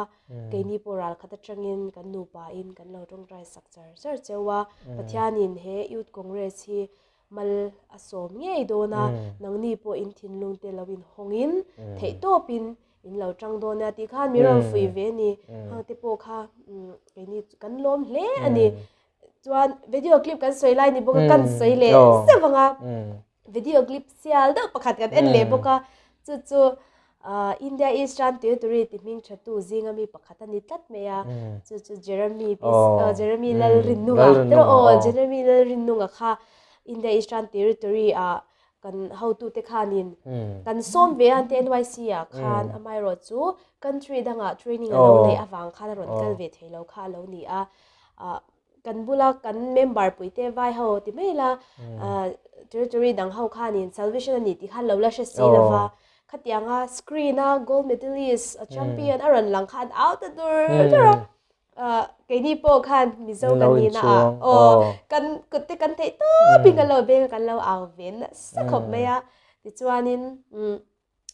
keini pawh ral khat atangin kan nupa in kan lo tawngtai sak char char cheu a, Pathianin he Youth Congress hi mal a sawm ngei dawn a, nangni pawh in thinlung te lo inhawngin theihtawpin in lo tang dawn a tih khan min rawn fuih ve a ni, hang te pawh kha keini kan lawm hle a ni. Chuan video clip kan sawi lai ni bawk a, kan sawi leh zeuh ang a. Video clip sial deuh pakhat kan en leh bawk a, chu chu India Eastern Territory ti hming tha tu zinga mi pakhat a ni tlat mai a, chu chu Jeremy Jeremy Lalrinnunga tiraw aw Jeremy Lalrinnunga kha India Eastern Territory ah kan hotute khanin kan sawm ve a an ti NYC ah khan amaherawh chu country dangah training a lo neih avang khan a rawn kal ve thei lo kha a lo ni a. Kan bula kan member puite vai ho ti mai ila territory dang ho khanin salvation a ni tih khan lo la hre si lo va, khatianga screen a gold medalist a champion a rawn lang kha an au ta dur dur a, keini pawh khan Mizo kan nihna ah aw kan kut te kan theih tawpin kan lo beng a kan lo au ve nasa khawp mai a, tichuanin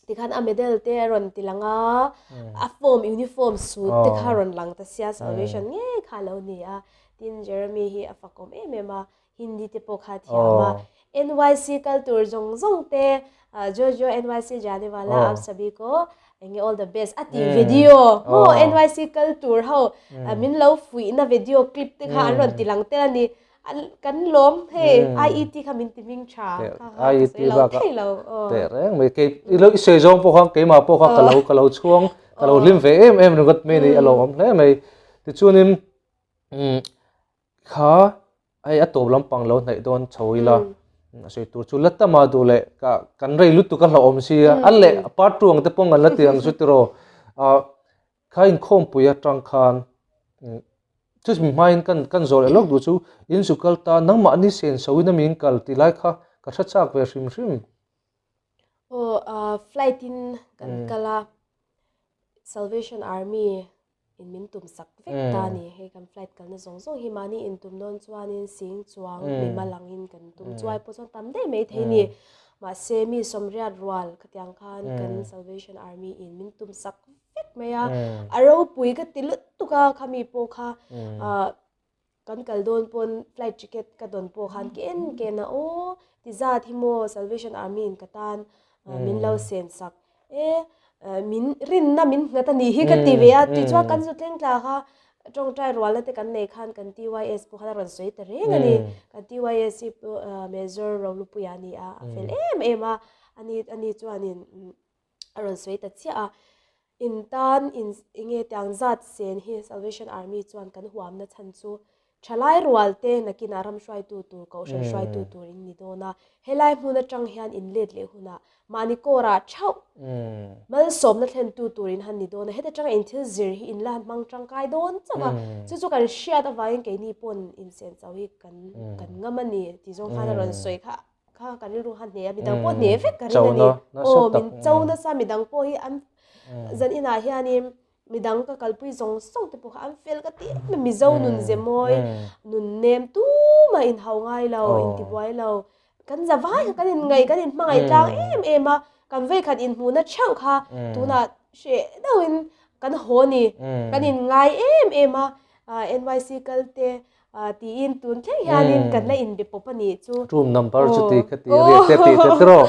Tikhan a medal te a rawn ti lang a, a form uniform suit te kha a rawn lang ta sia salvation ngei kha a lo ni a. Tin Jeremy hi a fakawm em em a, Hindi te pawh kha a thiam a. NYC kal tur zawng zawng te Jojo NYC jane wala aap sabhi ko enge all the best a tih video maw NYC kal tur ho min lo fuihna video clip te kha an rawn ti lang tel a ni. Kan lawm hei IET kha min ti hming tha kha kha ka sawi lo thei lo aw. Teh reng mai kei i lo i sawi zawng pawh khan keimah pawh kha ka lo ka lo chhuang ka lo hlim ve em em ringawt mai a ni a lo awm hle mai tichuanin umm kha hei a tawp lampang lo hnaih dawn chho ila a sawi tur chu la tama duh leh ka kan rei lutuk a hlauhawm sia a leh part two ang te pawh kan la ti ang chu tiraw ah Kha inkhawmpui atang khan chumi hmain kan kan zawh leh lawk duh chu in zu kal ta nangmahni sen soin a min kal tih lai kha ka hre chak ve hrim hrim. Aw flight in kan kal a Salvation Army in min tum sak vek ta a ni hei kan flight kalna zawng zawng hi mahni in tum dawn chuanin sing chuang mima langin kan tum chuai pawh chuan tam daih mai thei a ni mahse mi sawmriat rual khatiang khan kan Salvation Army in min tum sak. vek mai a, a ropui ka ti lutuk a khami pawh kha ah kan kal dawn pawn flight ticket ka dawn pawh khan ken ken a aw ti zat hi maw Salvation Army in ka tan min lo sen sak e min rinna min nghat a nih hi ka ti ve a tichuan kan zu thleng tla kha tawngtai rualna te kan nei khan kan TYS pawh khan a rawn sawi ta reng a ni kan TYS hi pawh Major Rolupuia a ni a a fel em em a ani ani chuanin a rawn sawi ta chiah a in tan in enge tiang zat sen hi Salvation Army chuan kan huamna chhan chu Thalai rual te nakinah ram hruaitu tur, kohhran hruaitu tur in ni dawn a. Helai hmun atang hian in let leh hunah mahni kawrah thauh malsawmna thlentu tur in han ni dawn a. Heta tanga in thil zir hi in la han hmang tangkai dawn chauh a. Chu chu kan hriat avangin keini pawn insen chauh hi kan kan ngam a ni tih zawng khan a rawn sawi kha kha kan rilru kha hneh a, midang pawh hneh vek ka ring a ni. Aw min cho nasa midang pawh hi an zan inah hianin Midang ka kalpui zawng zawng te pawh kha an fel ka ti em em, Mizo nun ze mawi, nun nem tumah inhau ngai lo, intibuai lo. Kan za vai kha kan inngaih, kan inhmangaih tlang em em a, kan vei khat inhmuhna theuh kha tunah hreh deuhin kan haw ni, kan inngai em em a, NYC kal te tiin tun thleng hianin kan la inbe pawp a nih chu. Room number chu ti kha ti riak te tih te tiraw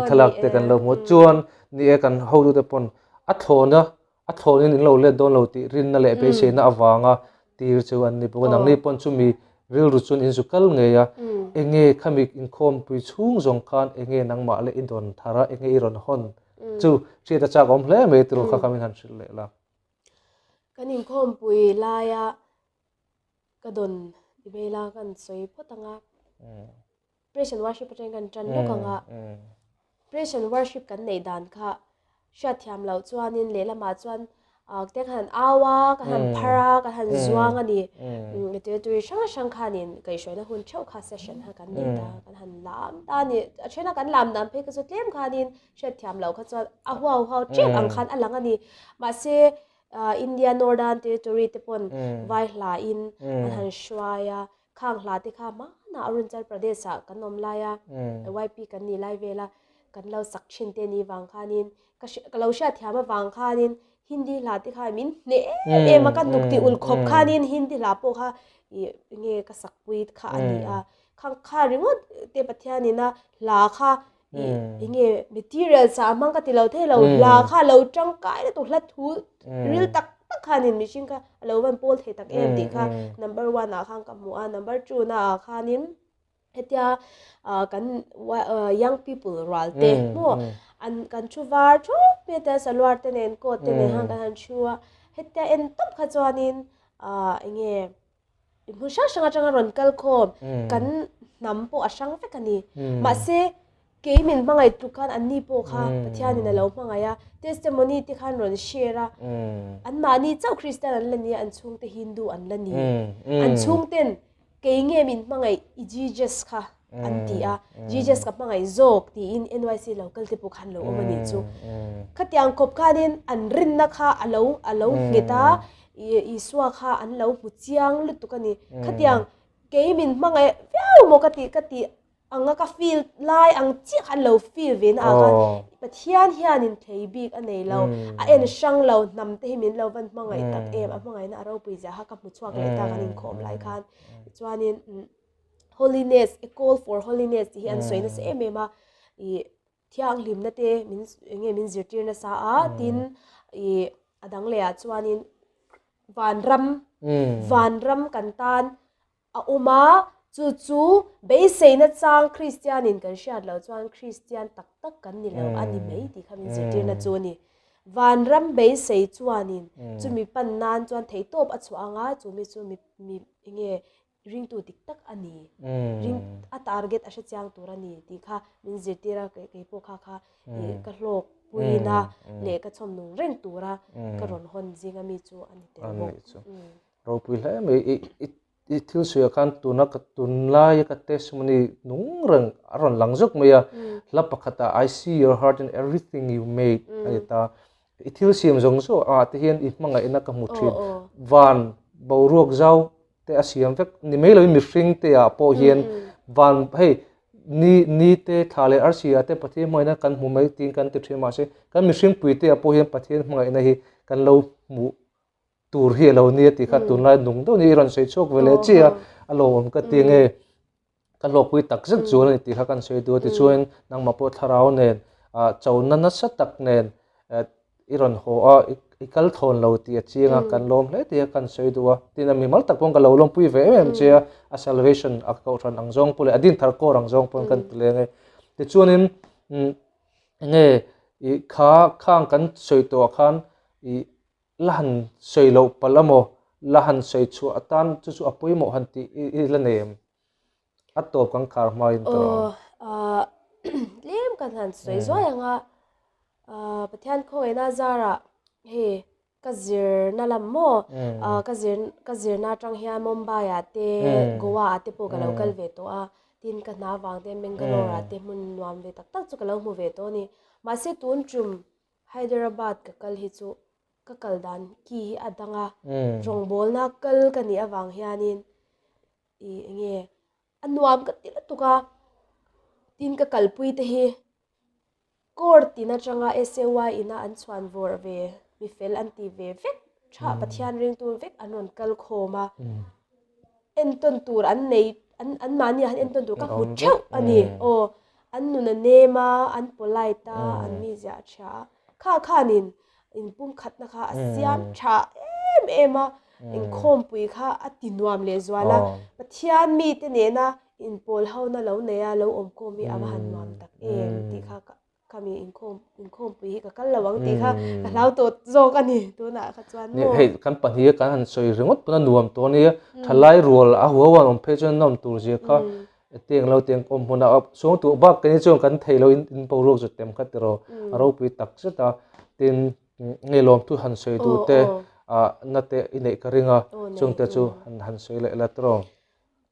thlalak te kan lo hmu chuan ni e kan hotute pawn A thlawna, a thlawnin in lo let dawn lo tih rinna leh beiseina avanga tir chu an ni bawk a. Nangni pawn chumi rilru chuan in zu kal ngei a, enge khami inkhawmpui chhung zawng khan enge nangmah leh i dawn thar a, enge i rawn hawn chu hriat a chak awm hle mai tiraw kha kha min han hrilh leh la. Kan inkhawmpui laia ka dawn ti mai la kan sawi phawt ang a. Praise and worship atangin kan tan lawk ang a, praise and worship kan neih dan kha hriatthiam loh chuanin lehlamah chuan te kan han au a, kan han phar a, kan han zuang a ni. Territory hrang hrang khanin kaihhruaina hun theuh kha session kha kan nei ta, kan han lam ta a ni. A thena kan lam dan phei kha chu tlem khanin hriatthiam loh kha chuan a huau huau tep ang khan a lang a ni. Mahse, India Northern Territory te pawn vai hlain an han hruai a, Khang hla te kha hmanah Arunachal Pradesh ah kan awm lai a, YP kan nih lai vel a, kan lo sak thin te ni vang khanin ka ka lo hriat thiam avang khanin Hindi hla te kha min hneh em em a, ka hnuk tih ulh khawp khanin Hindi hla pawh kha ih nge ka sak pui kha a ni a. Khang kha ringawt te Pathianin a hla kha ih enge material sa a hmang ka ti lo thei lo, hla kha lo tangkai lutuk hla thu ril tak tak khanin mihring kha a lo van pawl thei tak em tih kha number one ah khan ka hmu a, number two na ah khanin hetia ah kan young people rual te maw an kan thu var thup mai te salwar te nen coat te nen khan kan han thu a, hetia en tawp kha chuanin ah enge hmun hrang hrang atanga rawn kal khawm kan hnam pawh a hrang vek a ni. Mahse, kei min hmangaih tluk khan anni pawh kha Pathianin a lo hmangaih a, testimony te khan rawn share a, anmahni chauh Kristian an la ni a, an chhungte Hindu an la ni. An chhungten kei nge min hmangaih i Jesus kha an ti a, Jesus ka hmangaih zawk tiin NYC lo kal te pawh khan lo awm a nih chu. Khatiang khawp khanin an rinna kha a lo a lo nghet a, Isua kha an lo hmu chiang lutuk a ni. Khatiang kei min hmangaih viau maw ka tih ka tih anga ka feel lai ang chiah kha an lo feel ve na ah khan Pathian hianin thei bik a nei lo, a en hrang lo hnam te hi min lo van hmangaih tak em, a hmangaihna a ropui zia kha ka hmu chhuak leh ta kan inkhawm lai khan. Tichuanin holiness, a call for holiness tih hi an sawi nasa em em a, ih thianghlimna te min eng nge min zirtir nasa a, tin ih a dang leh ah chuanin vanram, vanram kan tan a awm a, chu chu beiseina chang Kristianin kan hriat loh chuan Kristian tak tak kan ni lo a ni mai tih kha min zirtirna chu a ni. Vanram beisei chuanin chumi pan nan chuan theihtawp a chhuah ang a, chumi chu mi mi eng nge ringtu dik tak a ni, ring a target a hre chiang tur a ni tih kha min zirtir a, kei pawh kha kha ih ka hlawk puina leh ka chhawm nung reng tura ka rawn hawn zinga mi chu a ni tel bawk. Ropui hle mai i i i thil suiah khan tuna ka tunlaia ka testimony nung reng a rawn lang zawk mai a, hla pakhatah I see your heart in everything you made a ni ta. I thil siam zawng zawng ah te hian i hmangaihna ka hmu thin. Van boruak zau te a siam vek ni mai loin mihring te ah pawh hian van hei ni ni te thla leh arsi ah te Pathian hmangaihna kan hmu mai tiin kan ti thin mahse kan mihring pui te ah pawh hian Pathian hmangaihna hi kan lo hmuh tur hi a lo nia tih kha tunlai nung deuh ni i rawn sawi chhuak ve leh chiah a, a lawmawm ka ti nge ka hlawkpui tak zet zual a ni tih kha kan sawi duh a tichuan nangmah pawh thlarau nen ah chona nasa tak nen i rawn haw a i kal thawn lo tih a chiang a kan lawm hle tih a kan sawi duh a tin a mimal tak pawh ka lo lawmpui ve em em che a a salvation a kohhran ang zawng pawh leh a dinthar kawr ang zawng pawh kan ti leng e tichuanin enge i kha khang kan sawi tawh ah khan i la han sawi loh palh amaw la han sawi chhuah atan chu chu a pawimawh han tih i la nei em a tawp kan khar hma in tawh aw tlem kan han sawi zuai ang a Pathian khawngaihna zarah hei ka zirna lam maw ka zir ka zirna atang hian Mumbai ah te Goa ah te pawh ka lo kal ve tawh a tin ka hna vang te Bangalore ah te hmun nuam ve tak tak chu ka lo hmu ve tawh a ni mahse tun tum Hyderabad ka kal hi chu ka kal dan ki hi a dang a, rawngbawlna kal ka nih avang hianin ih eng nge a nuam ka ti lutuk a, tin ka kalpui te hi court tin atanga SAY ina an chhuan vawrh ve mi fel an ti ve vek tha Pathian ringtu vek an rawn kal khawm a, entawn tur an nei an an mahni ah hian entawn tur ka hmu theuh a ni aw an nun a nem a an polite a an mizia a tha a kha khanin inpumkhatna kha a siam tha em em a inkhawmpui kha a ti nuam leh zual a Pathian mite nena inpawl ho na lo nei a lo awmkhawm hi a va han nuam tak em tih kha ka Khami inkhawm inkhawmpui hi ka kal lo ang tih kha ka hlau tawh zawk a ni tunah kha chuan maw. Hei kan pahnih kan han sawi ringawt pawn a nuam tawh a nia thalai rual a huau an awm phei chuan nawm tur zia kha tiang lo tiang awm hmunah chhung tuh bak keini chuan kan thei lo in in boruak zut tem kha tiraw a ropui tak zet a tin nge lawmthu han sawi duh te ah na te i neih ka ring a chungte chu han han sawi leh la tiraw.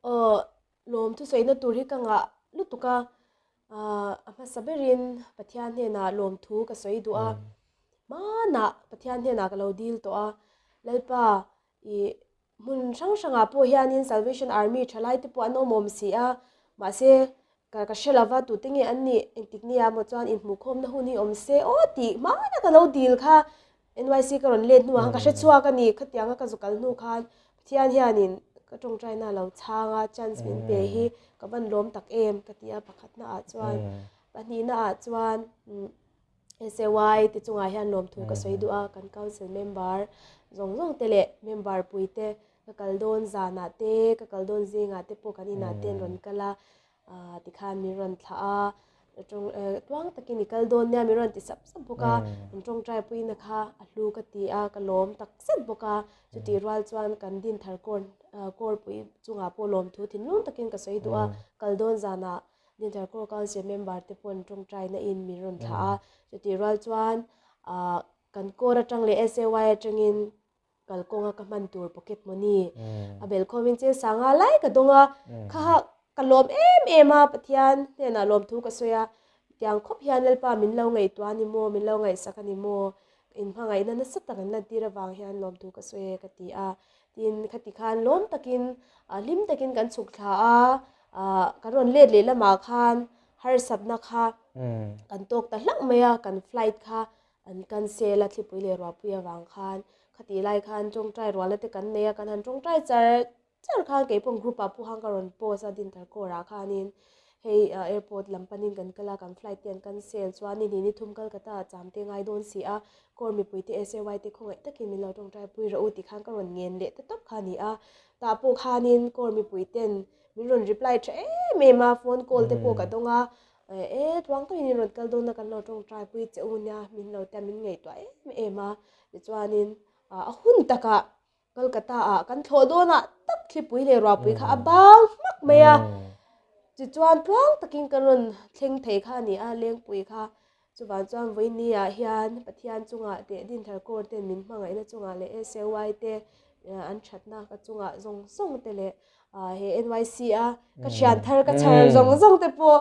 Aw lawmthu sawina tur hi ka ngah lutuk a. A hmasa berin Pathian hnenah lawmthu ka sawi duh a, hmanah Pathian hnenah ka lo dil tawh a, Lalpa i hmun hrang hrangah pawh hianin Salvation Army thalai te pawh an awm awm si a, mahse ka ka hre lova tute nge an nih engtik nia maw chuan inhmuhkhawmna hun hi awm se aw tih hmana ka lo dil kha NYC ka rawn let hnuah khan ka hre chhuak a ni, khatianga ka zu kal hnu khan Pathian hianin ka tawngtaina a lo chhang a, chance min pe hi ka van lawm tak em ka ti a pakhatna ah chuan. Pahnihna ah chuan SAY te chungah hian lawmthu ka sawi duh a, kan council member zawng zawng te leh member pui te ka kal dawn zanah te, ka kal dawn zingah te pawh kan inah te an rawn kal a, Ahh tikhan min rawn thlah a, tawng eh tuang takin i kal dawn nia min rawn ti sap sap bawk a, an tawngtai puina kha a hlu ka ti a, ka lawm tak zet bawk a, chutih rual chuan kan dinthar kawr kawrpui chungah pawh lawmthu thinlung takin ka sawi duh a, kal dawn zanah dinthar kawr council member te pawh an tawngtaina in min rawn thlah a, chutih rual chuan ahh kan kawr atang leh SAY atangin kalkawnga ka hman tur pocket money a bel khawmin cheng sanga lai ka dawng a kha ha ka lawm em em a Pathian hnenah lawmthu ka sawi a tiang khawp hian Lalpa min lo ngaihtuah a ni maw min lo ngaihsak a ni maw in hmangaihna nasa tak an lantir avang hian lawmthu ka sawi e ka ti a tin khati khan lawm takin hlim takin kan chhuk thla a ah kan rawn let leh lamah khan harsatna kha kan tawk ta hlauh mai a kan flight kha An cancel a thlipui leh ruahpui avang khan khatih lai khan tawngtai rualna te kan nei a, kan han tawngtai char char khan kei pawh group ah pawh khan ka rawn post a dinthar kawr ah khanin hei airport lam panin kan kal a kan flight te an cancel chuan ni hnih ni thum Kolkata ah cham te ngai dawn si a kawr mipui te SAY te khawngaih takin min lo tawngtai pui rawh u tih khan ka rawn ngen leh ta tawp kha a ni a tah pawh khanin kawr mipui ten min rawn reply tha em em a phone call te pawh ka dawng a E tluang takin in rawn kal dawn a kan lo tawngtai pui che u nia min lo tia min ngaihtuah em em a tichuanin a hun takah Kolkata ah kan thlawh dawnah tak thlipui leh ruahpui kha a bang hmak mai a tichuan tluang takin kan rawn thleng thei kha a ni a lengpui kha chuvang chuan vawiini ah hian Pathian chungah teh Dinthar Kaur ten min hmangaihna chungah leh SAY te an thatna ka chungah zawng zawng te leh ah he NYC a ka thian thar ka chhar zawng zawng te pawh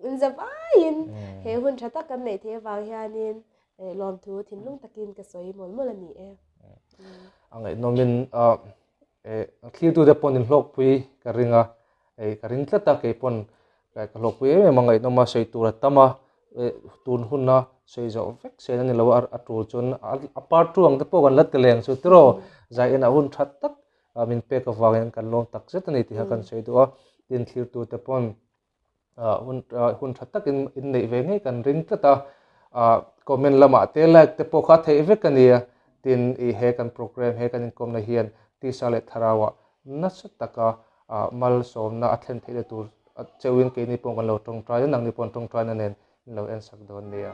in za vaiin he hun tha tak kan neih theih avang hianin eh lawmthu thinlung takin ka sawi mawlh mawlh a ni e. A ngaihnawmin ah eh thlirtute pawn in hlawkpui ka ring a, eh ka ring tlat a kei pawn ka hlawkpui em em a ngaihnawm a sawi tur a tam a. Tun huna sawi zawh vek sen a ni lo a, a tul chuan a part two ang te pawh kan la ti leng chu tiraw zai inah hun tha tak min pek avangin kan lawm tak zet a ni tih kha kan sawi duh a, tin thlir tur te pawn hun hun tha takin in neih ve ngei kan ring tlat a, comment lamah te like te pawh kha a theih vek a nia, tin i he kan program he kan inkawmna hian tisa leh thlarauah nasa taka malsawmna a thlen theihna tur cheuhin keini pawh kan lo tawngtai a, nangni pawh an tawngtaina nen in lo en sak dawn nia.